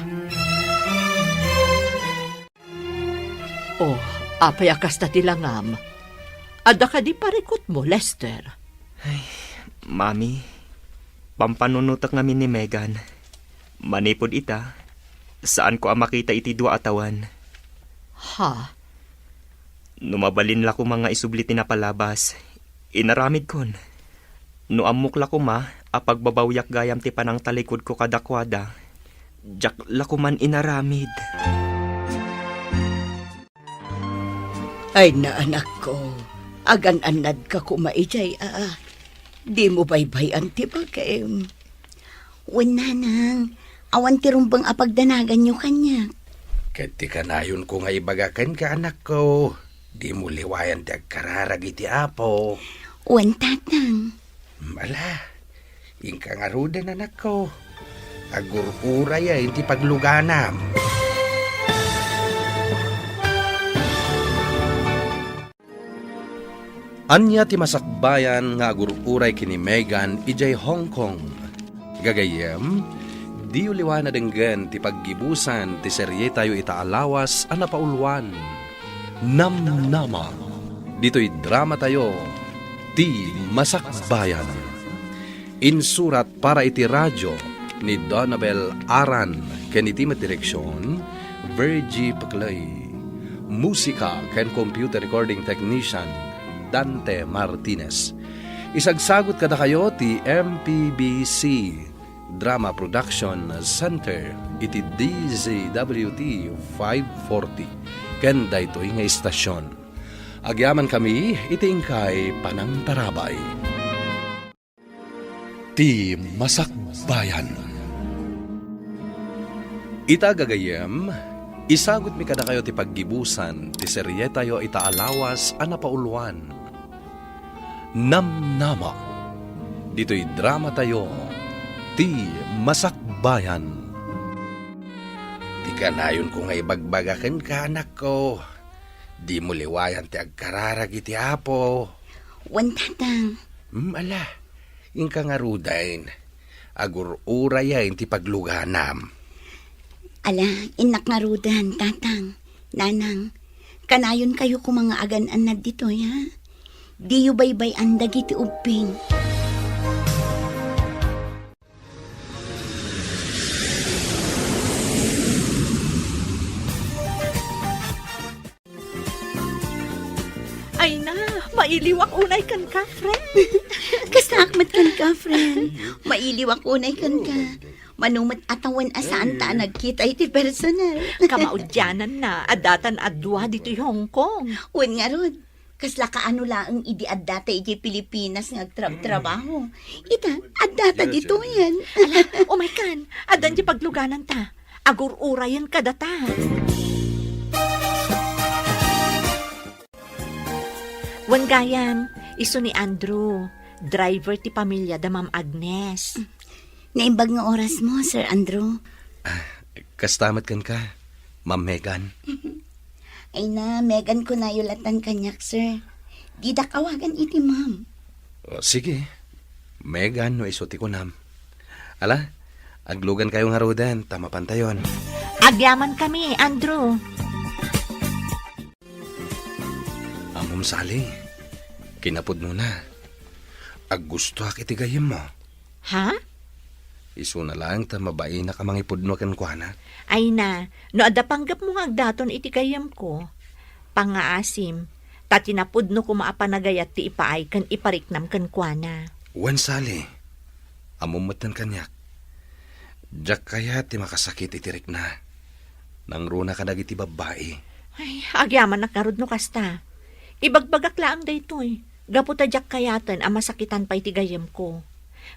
Oh, apay a kasta ti langam? Adda kadi parikutmo, Lester? Ay, Mami, pampanunotek ngamin ni Megan. Manipud ita, saanko a makita iti dua a tawen. Ha? No mabalin la koma nga isubli ti napalabas, inaramidkon. No ammok la koma a pagbabawiak gayam ti panangtalikudko kadakuada, diak la koman inaramid. Ay na, anakko, agan-annadka koma idiay, a, a. Dimo baybay-an ti bagim. Wen, nanang, awan ti rumbeng a pagdanaganyo kaniak. Ket ti kanayonko nga ibaga kenka, anakko, dimo liwayan ti agkararag iti Apo. Wen, tatang. Ala, inka ngaruden, anakko. Agur-urayen ti pagluganam. Ania ti masakbayan nga agur-uray ken ni Megan idiay Hong Kong? Gagayyem, diyo liwayan a denggen ti paggibusan ti serietayo ita a lawas a napauluan, Namnama. Ditoy dramatayo, Ti Masakbayan. Insurat para iti radio ni Donabel Aran ken iti met direksion, Virgie Peclay. Musika ken computer recording technician, Dante Martinez. Isagsagut kadakayo ti M P B C Drama Production Center iti D Z W T five forty ken daytoy nga istasyon. Agyamankami iti inkay panangtarabay. Ti Masakbayan. Ita gagayyem, isagutmi kadakayo ti paggibusan ti serietayo ita a lawas a napauluan, Namnama. Ditoy dramatayo, Ti Masakbayan. Ti kanayonko nga ibagbaga kenka, anakko, dimo liwayan ti agkararag iti Apo. Wen, tatang. Hmm, ala, inka ngaruden. Agur-urayen ti pagluganam. Ala, innak ngaruden, tatang, nanang. Kanayonkayo koma nga agan-annad ditoy, ha? Diyo baybay-an dagiti ubbing. Ay na, mailiwak unay kenka, friend. Kastaak met kenka, friend. Mailiwak unay kenka. Mano met a tawen a saanta a nagkita iti personal. Kamaudiananna, addatan a dua ditoy Hong Kong. Wen ngarud, kasla kaano laeng idi addata idiay Pilipinas nga agtrabtrabaho. Ita, addata ditoyen. Ala, umaykan. Addan diay paglugananta. Agur-urayen kadata. Wen gayam, isu ni Andrew, driver ti pamilya da Ma'am Agnes. Naimbag nga orasmo, Sir Andrew. Ah, kasta met kenka, Ma'am Megan. Ay na, Megan kunayo latan kaniak, sir. Didak awagan iti ma'am. O, sige. Megan no isu ti kunam. Ala, aglugankayo ngaruden ta mapantayon. Agyamankami, Andrew. Ammom, Sally, kinapudnona. Aggustoak iti gayyemmo. Ha? Isuna laeng ta mabainak a mangipudno kenkuana. Ay na, no adda panggepmo nga agdaton iti gayyemko, pangngaasim, ta ti napudno koma a panagayat ti ipaay ken ipariknam kenkuana. Wen, Sally, ammom metten kaniak. Diak kayat ti makasakit iti rikna. Nangruna kadagiti babbai. Ay, agyamanak ngarud no kasta. Ibagbagak laeng daytoy, gapu ta diak kayaten a masakitan pay ti gayyemko.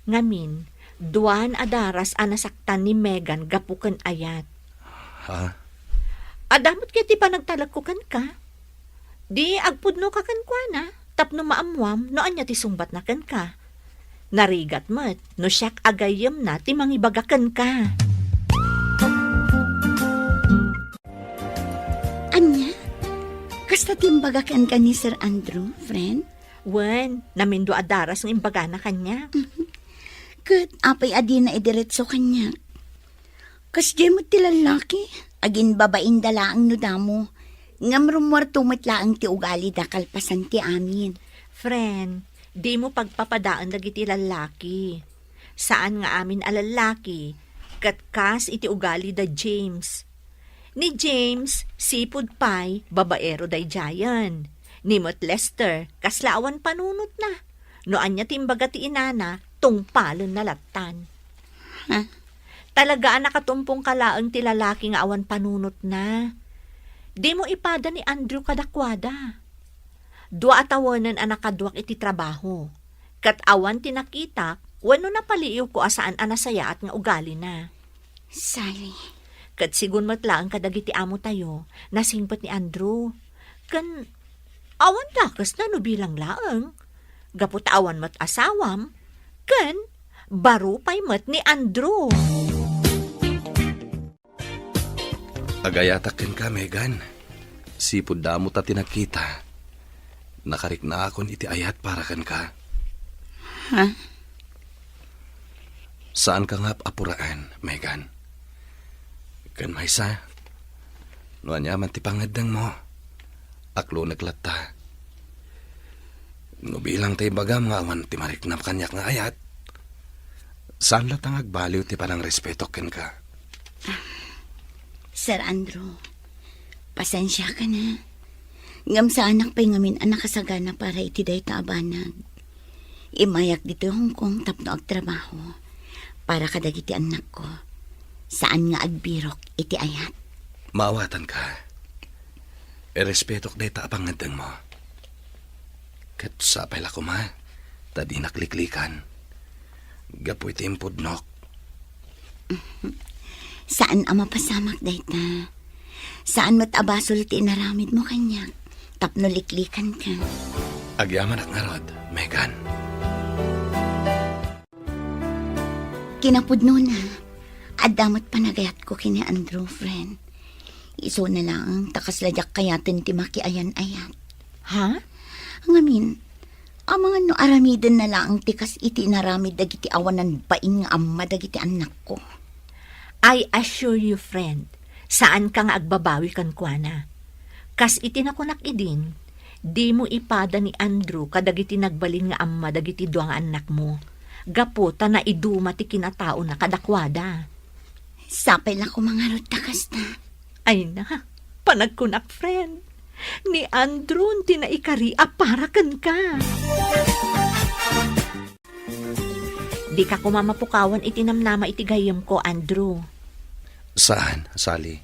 Ngamin, duan a daras a nasaktan ni Megan gapu ken ayat. Ha? Adda met ket ti panagtalekko kenka. Di agpudnoka kenkuana tapno maammuam no ania ti sungbatna kenka. Narigat met no siak a gayyemna ti mangibaga kenka. Ania? Kasta ti Nagpaga kenka ni Sir Andrew, friend? Wen, namindua a daras nga imbagana kaniak. Ket apay a dina idiretso kaniak? Kasdiay met ti lallaki, aginbabainda laeng no damo, ngem rummuarto met laeng ti ugalida kalpasan ti amin. Friend, dimo pagpapadaen dagiti lallaki. Saan nga amin a lallaki, ket kas iti ugali da James. Ni James, sipud pay, babaero daydiayen. Ni met Lester, kasla awan panunotna. No ania ti imbaga ti inana, tungpalenna lattan. Ha? Talaga a nakatumpongka laeng ti lalaki nga awan panunotna. Dimo ipada ni Andrew kadakuada. Dua a tawenen a nakaduak iti trabaho, ket awan ti nakitak wenno napaliiwko a saan a nasayaat nga ugalina. Sally. Ket sigun met laeng kadagiti amotayo, nasingpet ni Andrew. Ken awan dakesna no bilang laeng, gapu ta awan met asawam, ken baro pay met ni Andrew. Agayatak kenka, Megan. Sipud damo ta ti nagkita. Nakariknaakon iti ayat para kenka. Ha? Saanka nga ap-apuraen, Megan. Ken maysa, no aniaman ti pangngeddengmo, aklonek latta. No bilang ta ibagam nga awan ti mariknam kaniak nga ayat, saan latta nga agbaliw ti panangrespetok kenka. Sir Andrew, pasensiakan a. Ngem saanak pay ngamin a nakasagana para iti dayta a banag. Immayak ditoy Hong Kong tapno agtrabaho para kadagiti annakko. Saan nga agbirok iti ayat. Maawatanka. Irespetok dayta a pangngeddengmo. Ket sapay la koma, ta dinak liklikan. Gapu iti impudnok. Saan a mapasamak dayta. Saan met a basol ti inaramidmo kaniak tapno liklikanka. Agyamanak ngarud, Megan. Kinapudnona, adda met panagayatko ken ni Andrew, friend. Isuna laeng ta kasla diak kayaten ti makiayan-ayat. Ha? Ngamin, amangan no aramidenna laeng ti kas iti inaramid dagiti awanan bain nga amma dagiti annakko. I assure you, friend, saanka nga agbabawi kenkuana. Kas iti nakunak idin, dimo ipada ni Andrew kadagiti nagbalin nga amma dagiti dua nga annakmo, gapu ta naiduma ti kinataona kadakuada. Sapay la koma ngarud ta kasta. Ay na, panagkunak, friend. Ni Andrew ti naikari a para kenka. Dika koma mapukawan iti namnama iti gayyemko, Andrew. Saan, Sally.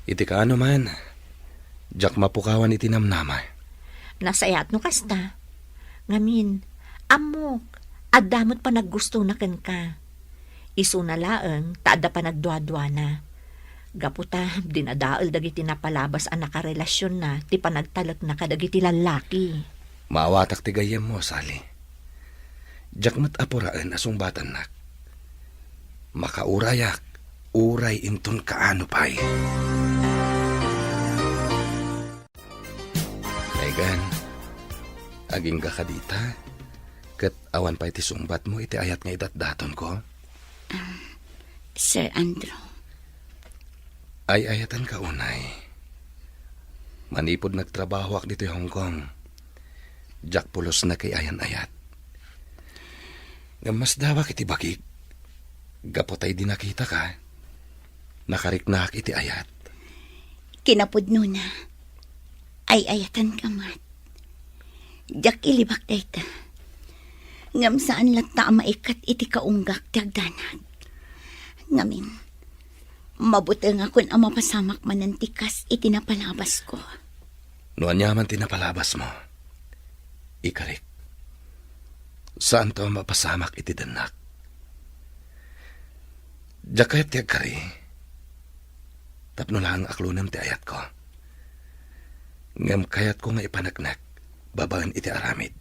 Iti kaano man, diak mapukawan iti namnama. Nasayaat no kasta. Ngamin, ammok, adda met panaggustona kenka. Isuna laeng ta adda panagduaduana. Gapu ta dinadael dagiti napalabas a nakarelasionna ti panagtalekna kadagiti lallaki. Maawatak ti gayyemmo, Sally. Diak met apuraen a sungbatannak. Makaurayak, uray inton kaano pay. Megan, agingga ka dita, ket awan pay ti sungbatmo iti ayat nga idatdatonko? Sir Andrew. Ay-ayatanka unay. Manipud nagtrabahoak ditoy Hong Kong, diak pulos nakaayan-ayat. Ngem masdawak iti bagik, gapu tay di nakitaka, nakariknaak iti ayat. Kinapudnona, ay-ayatanka met. Diak ilibak dayta. Ngem saan latta a maikkat iti kaunggak ti agdanag. Ngamin, mabutengakon a mapasamak manen ti kas iti napalabasko. No aniaman ti napalabasmo, ikarik. Saanto a mapasamak iti dennak. Diak kayat ti agkari. Tapno laeng aklonem ti ayatko. Ngem kayatko nga ipaneknek babaen iti aramid.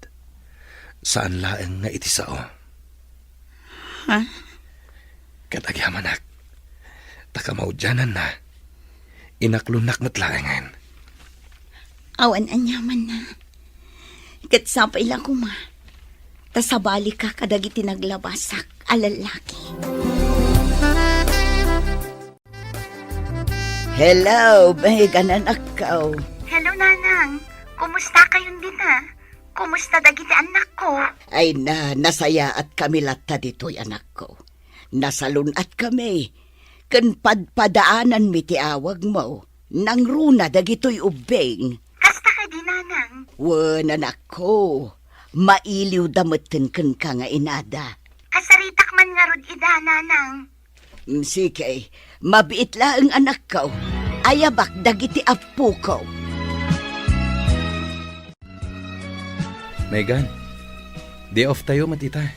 Saan laeng nga iti sao. Ha? Ket agyamanak, ta kamaudiananna, inaklonnak met laengen. Awan aniamanna. Ket sapay la koma, ta sabalika kadagiti naglabasak a lallaki. Hello, Megan, anakko. Hello, Nanang. Kumusta kayon dita? Kumusta dagiti annakko? Ay na, nasayaat kami latta ditoy, anakko. Nasalun-at kami. Ken padpadaananmi ti awagmo. Nangruna dagitoy ubbing. Kasta kadi, Nanang? Wen, anakko. Mailiwda metten kenka nga inada. Kasaritak man ngarud ida, Nanang. Mm, sige, mabiit laeng, anakko. Ayabak dagiti appoko. Megan, day off tayo met ita.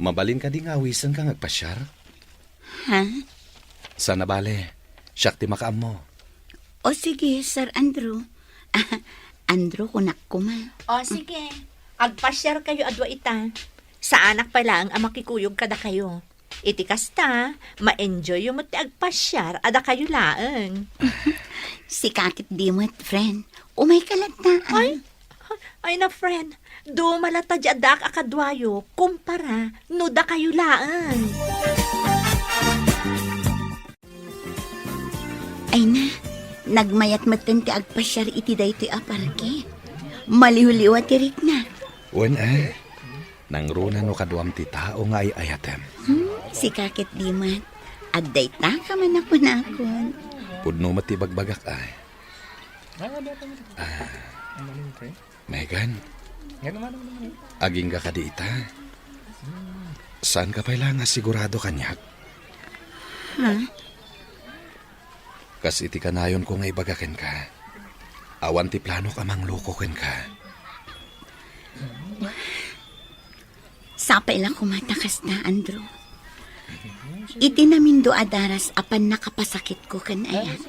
Mabalin kadi nga awisenka nga agpasiar? Ha? Saan a bale, siak ti makaammo. O sige, Sir Andrew. Andrew, kunak koma. O sige, agpasiar kayo a dua ita. Saanak pay laeng a makikuyog kadakayo. Iti kasta, ma-enjoyyo met ti agpasiar a dakayo laeng. Sika ket di met, friend. Umayka latta, ah. Ay, ay na, friend. Duma latta di addaak a kaduayo, kumpara no dakayo laeng. Ay na, nagmayat metten ti agpasiar iti daytoy a parke. Maliwliwa ti rikna. Wen, a. Nangruna no kaduam ti tao nga ay-ayatem. Hmm, sika ket di met. Adda ita ka man a kunakon. Pudno met ti ibagbagak, ay. Ah, Megan, agingga kadi ita? Saanka pay la nga sigurado kaniak? Ha? Kas iti kanayonko nga ibaga kenka, awan ti planok a mangloko kenka. Sapay la koma ta kasta, Andrew. Iti namindo a daras a pannakapasakitko ken ayat,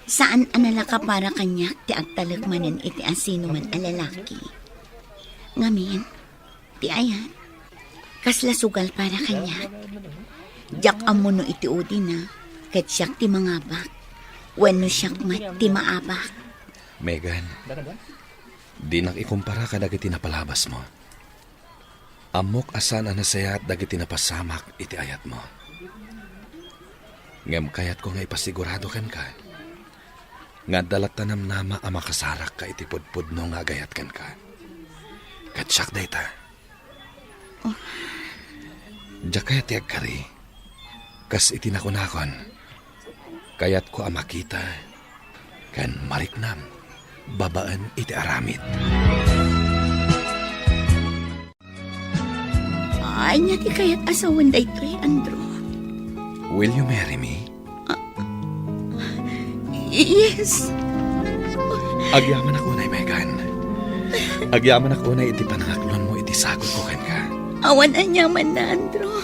saan a nalaka para kaniak ti agtalek manen iti asinoman a lalaki. Ngamin, ti ayat, kasla sugal para kaniak. Diak ammo no iti udina, ket siak ti mangabak, wenno siak met ti maabak. Megan, dinak ikumpara kadagiti napalabasmo. Ammok a saan a nasayaat dagiti napasamak iti ayatmo. Ngem kayatko nga ipasigurado kenka nga adda latta namnama a makasarakka iti pudpudno nga agayat kenka. Ket siak dayta. Oh. Diak kayat ti agkari. Kas iti nakunakon, kayatko a makita ken mariknam babaen iti aramid. Ania ti kayat a sawen daytoy, Andrew? Will you marry me? Ah, yes. Agyamanak unay, Megan. Agyamanak unay iti panangaklonmo iti sagutko kenka. Awan aniamanna, Andrew.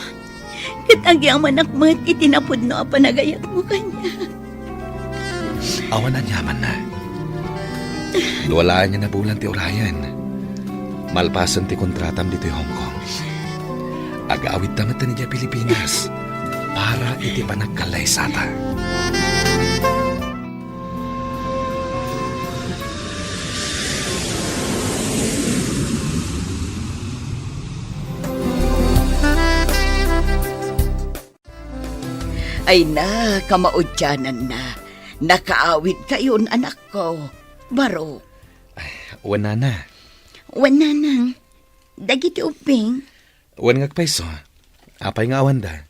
Ket agyamanak met iti napudno a panagayatmo kaniak. Awan aniamanna. Dua laeng a bulan ti urayen. Malpasen ti kontratam ditoy Hong Kong, agawidta met idiay Pilipinas para iti panagkallaysata. Ay na, kamaudiananna. Nakaawidkayon, anakko. Baro. Ay, wen, nana. Wen, nanang. Dagiti ubbing. Wen, ngagpayso. Apay nga awanda?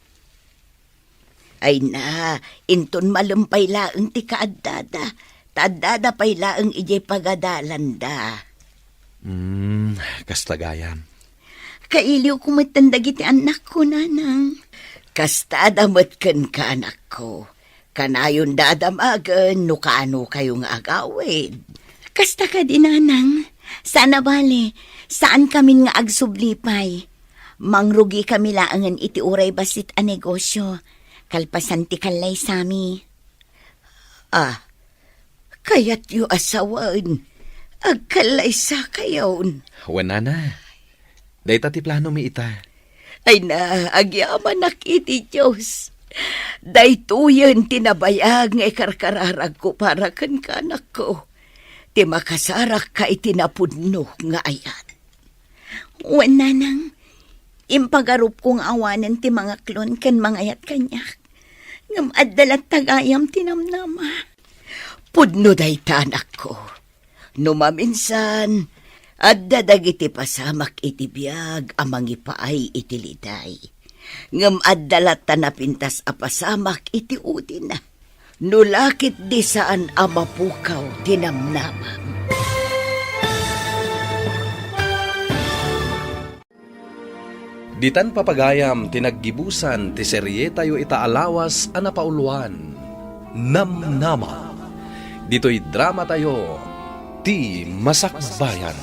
Ay na, inton malem pay laeng ti kaaddada, ta addada pay laeng idiay pagadalanda. Hmm, kasta gayam. Kailiwko metten dagiti annakko, nanang. Kastada met kenka, anakko. Kanayon dadamagen no kaano kayo nga agawid. Kasta kadi, nanang. Saan a bale, saan kamin nga agsubli pay. Mangrugi kami laengen iti uray bassit a negosyo, kalpasan ti kallaysami. Ah, kayatyo a sawen, agkallaysakayon. Wen, nana. Dayta ti planomi ita. Ay na, agyamanak iti Dios. Daytoyen ti nabayag nga ikarkararagko para kenka, anakko. ti makasarakka iti napudno nga ayat. Wen, nanang, impagarupko nga awanen ti mangaklon ken mangayat kaniak, ngem adda latta gayam ti namnama. Pudno dayta, anakko. No maminsan, adda dagiti pasamak iti biag a mangipaay iti liday. Ngem adda latta napintas a pasamak iti udina. No la ketdi saan a mapukaw ti namnamam. Ditan, papagayam, ti naggibusan ti serietayo ita a lawas a napauluan, Namnama. Ditoy dramatayo, Ti Masakbayan.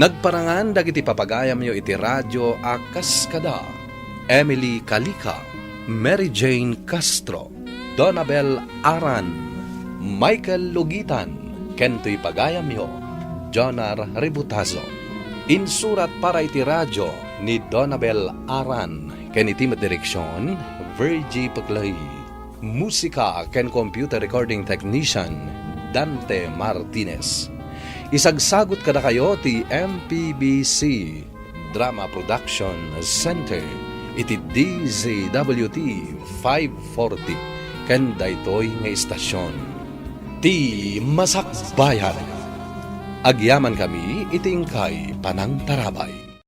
Nagparangan dagiti papagayamyo iti radio a kas kada Emily Calica, Mary Jane Castro, Donabel Aran, Michael Lugitan, ken toy pagayamyo, Jonar Ributazo. Insurat para iti radio ni Donabel Aran, ken iti met direksion, Virgie Peclay. Musika ken computer recording technician, Dante Martinez. Isagsagut kadakayo ti M P B C Drama Production Center iti D Z W T five forty ken daytoy nga istasion. Ti Masakbayan. Agyamankami iti inkay panangtarabay.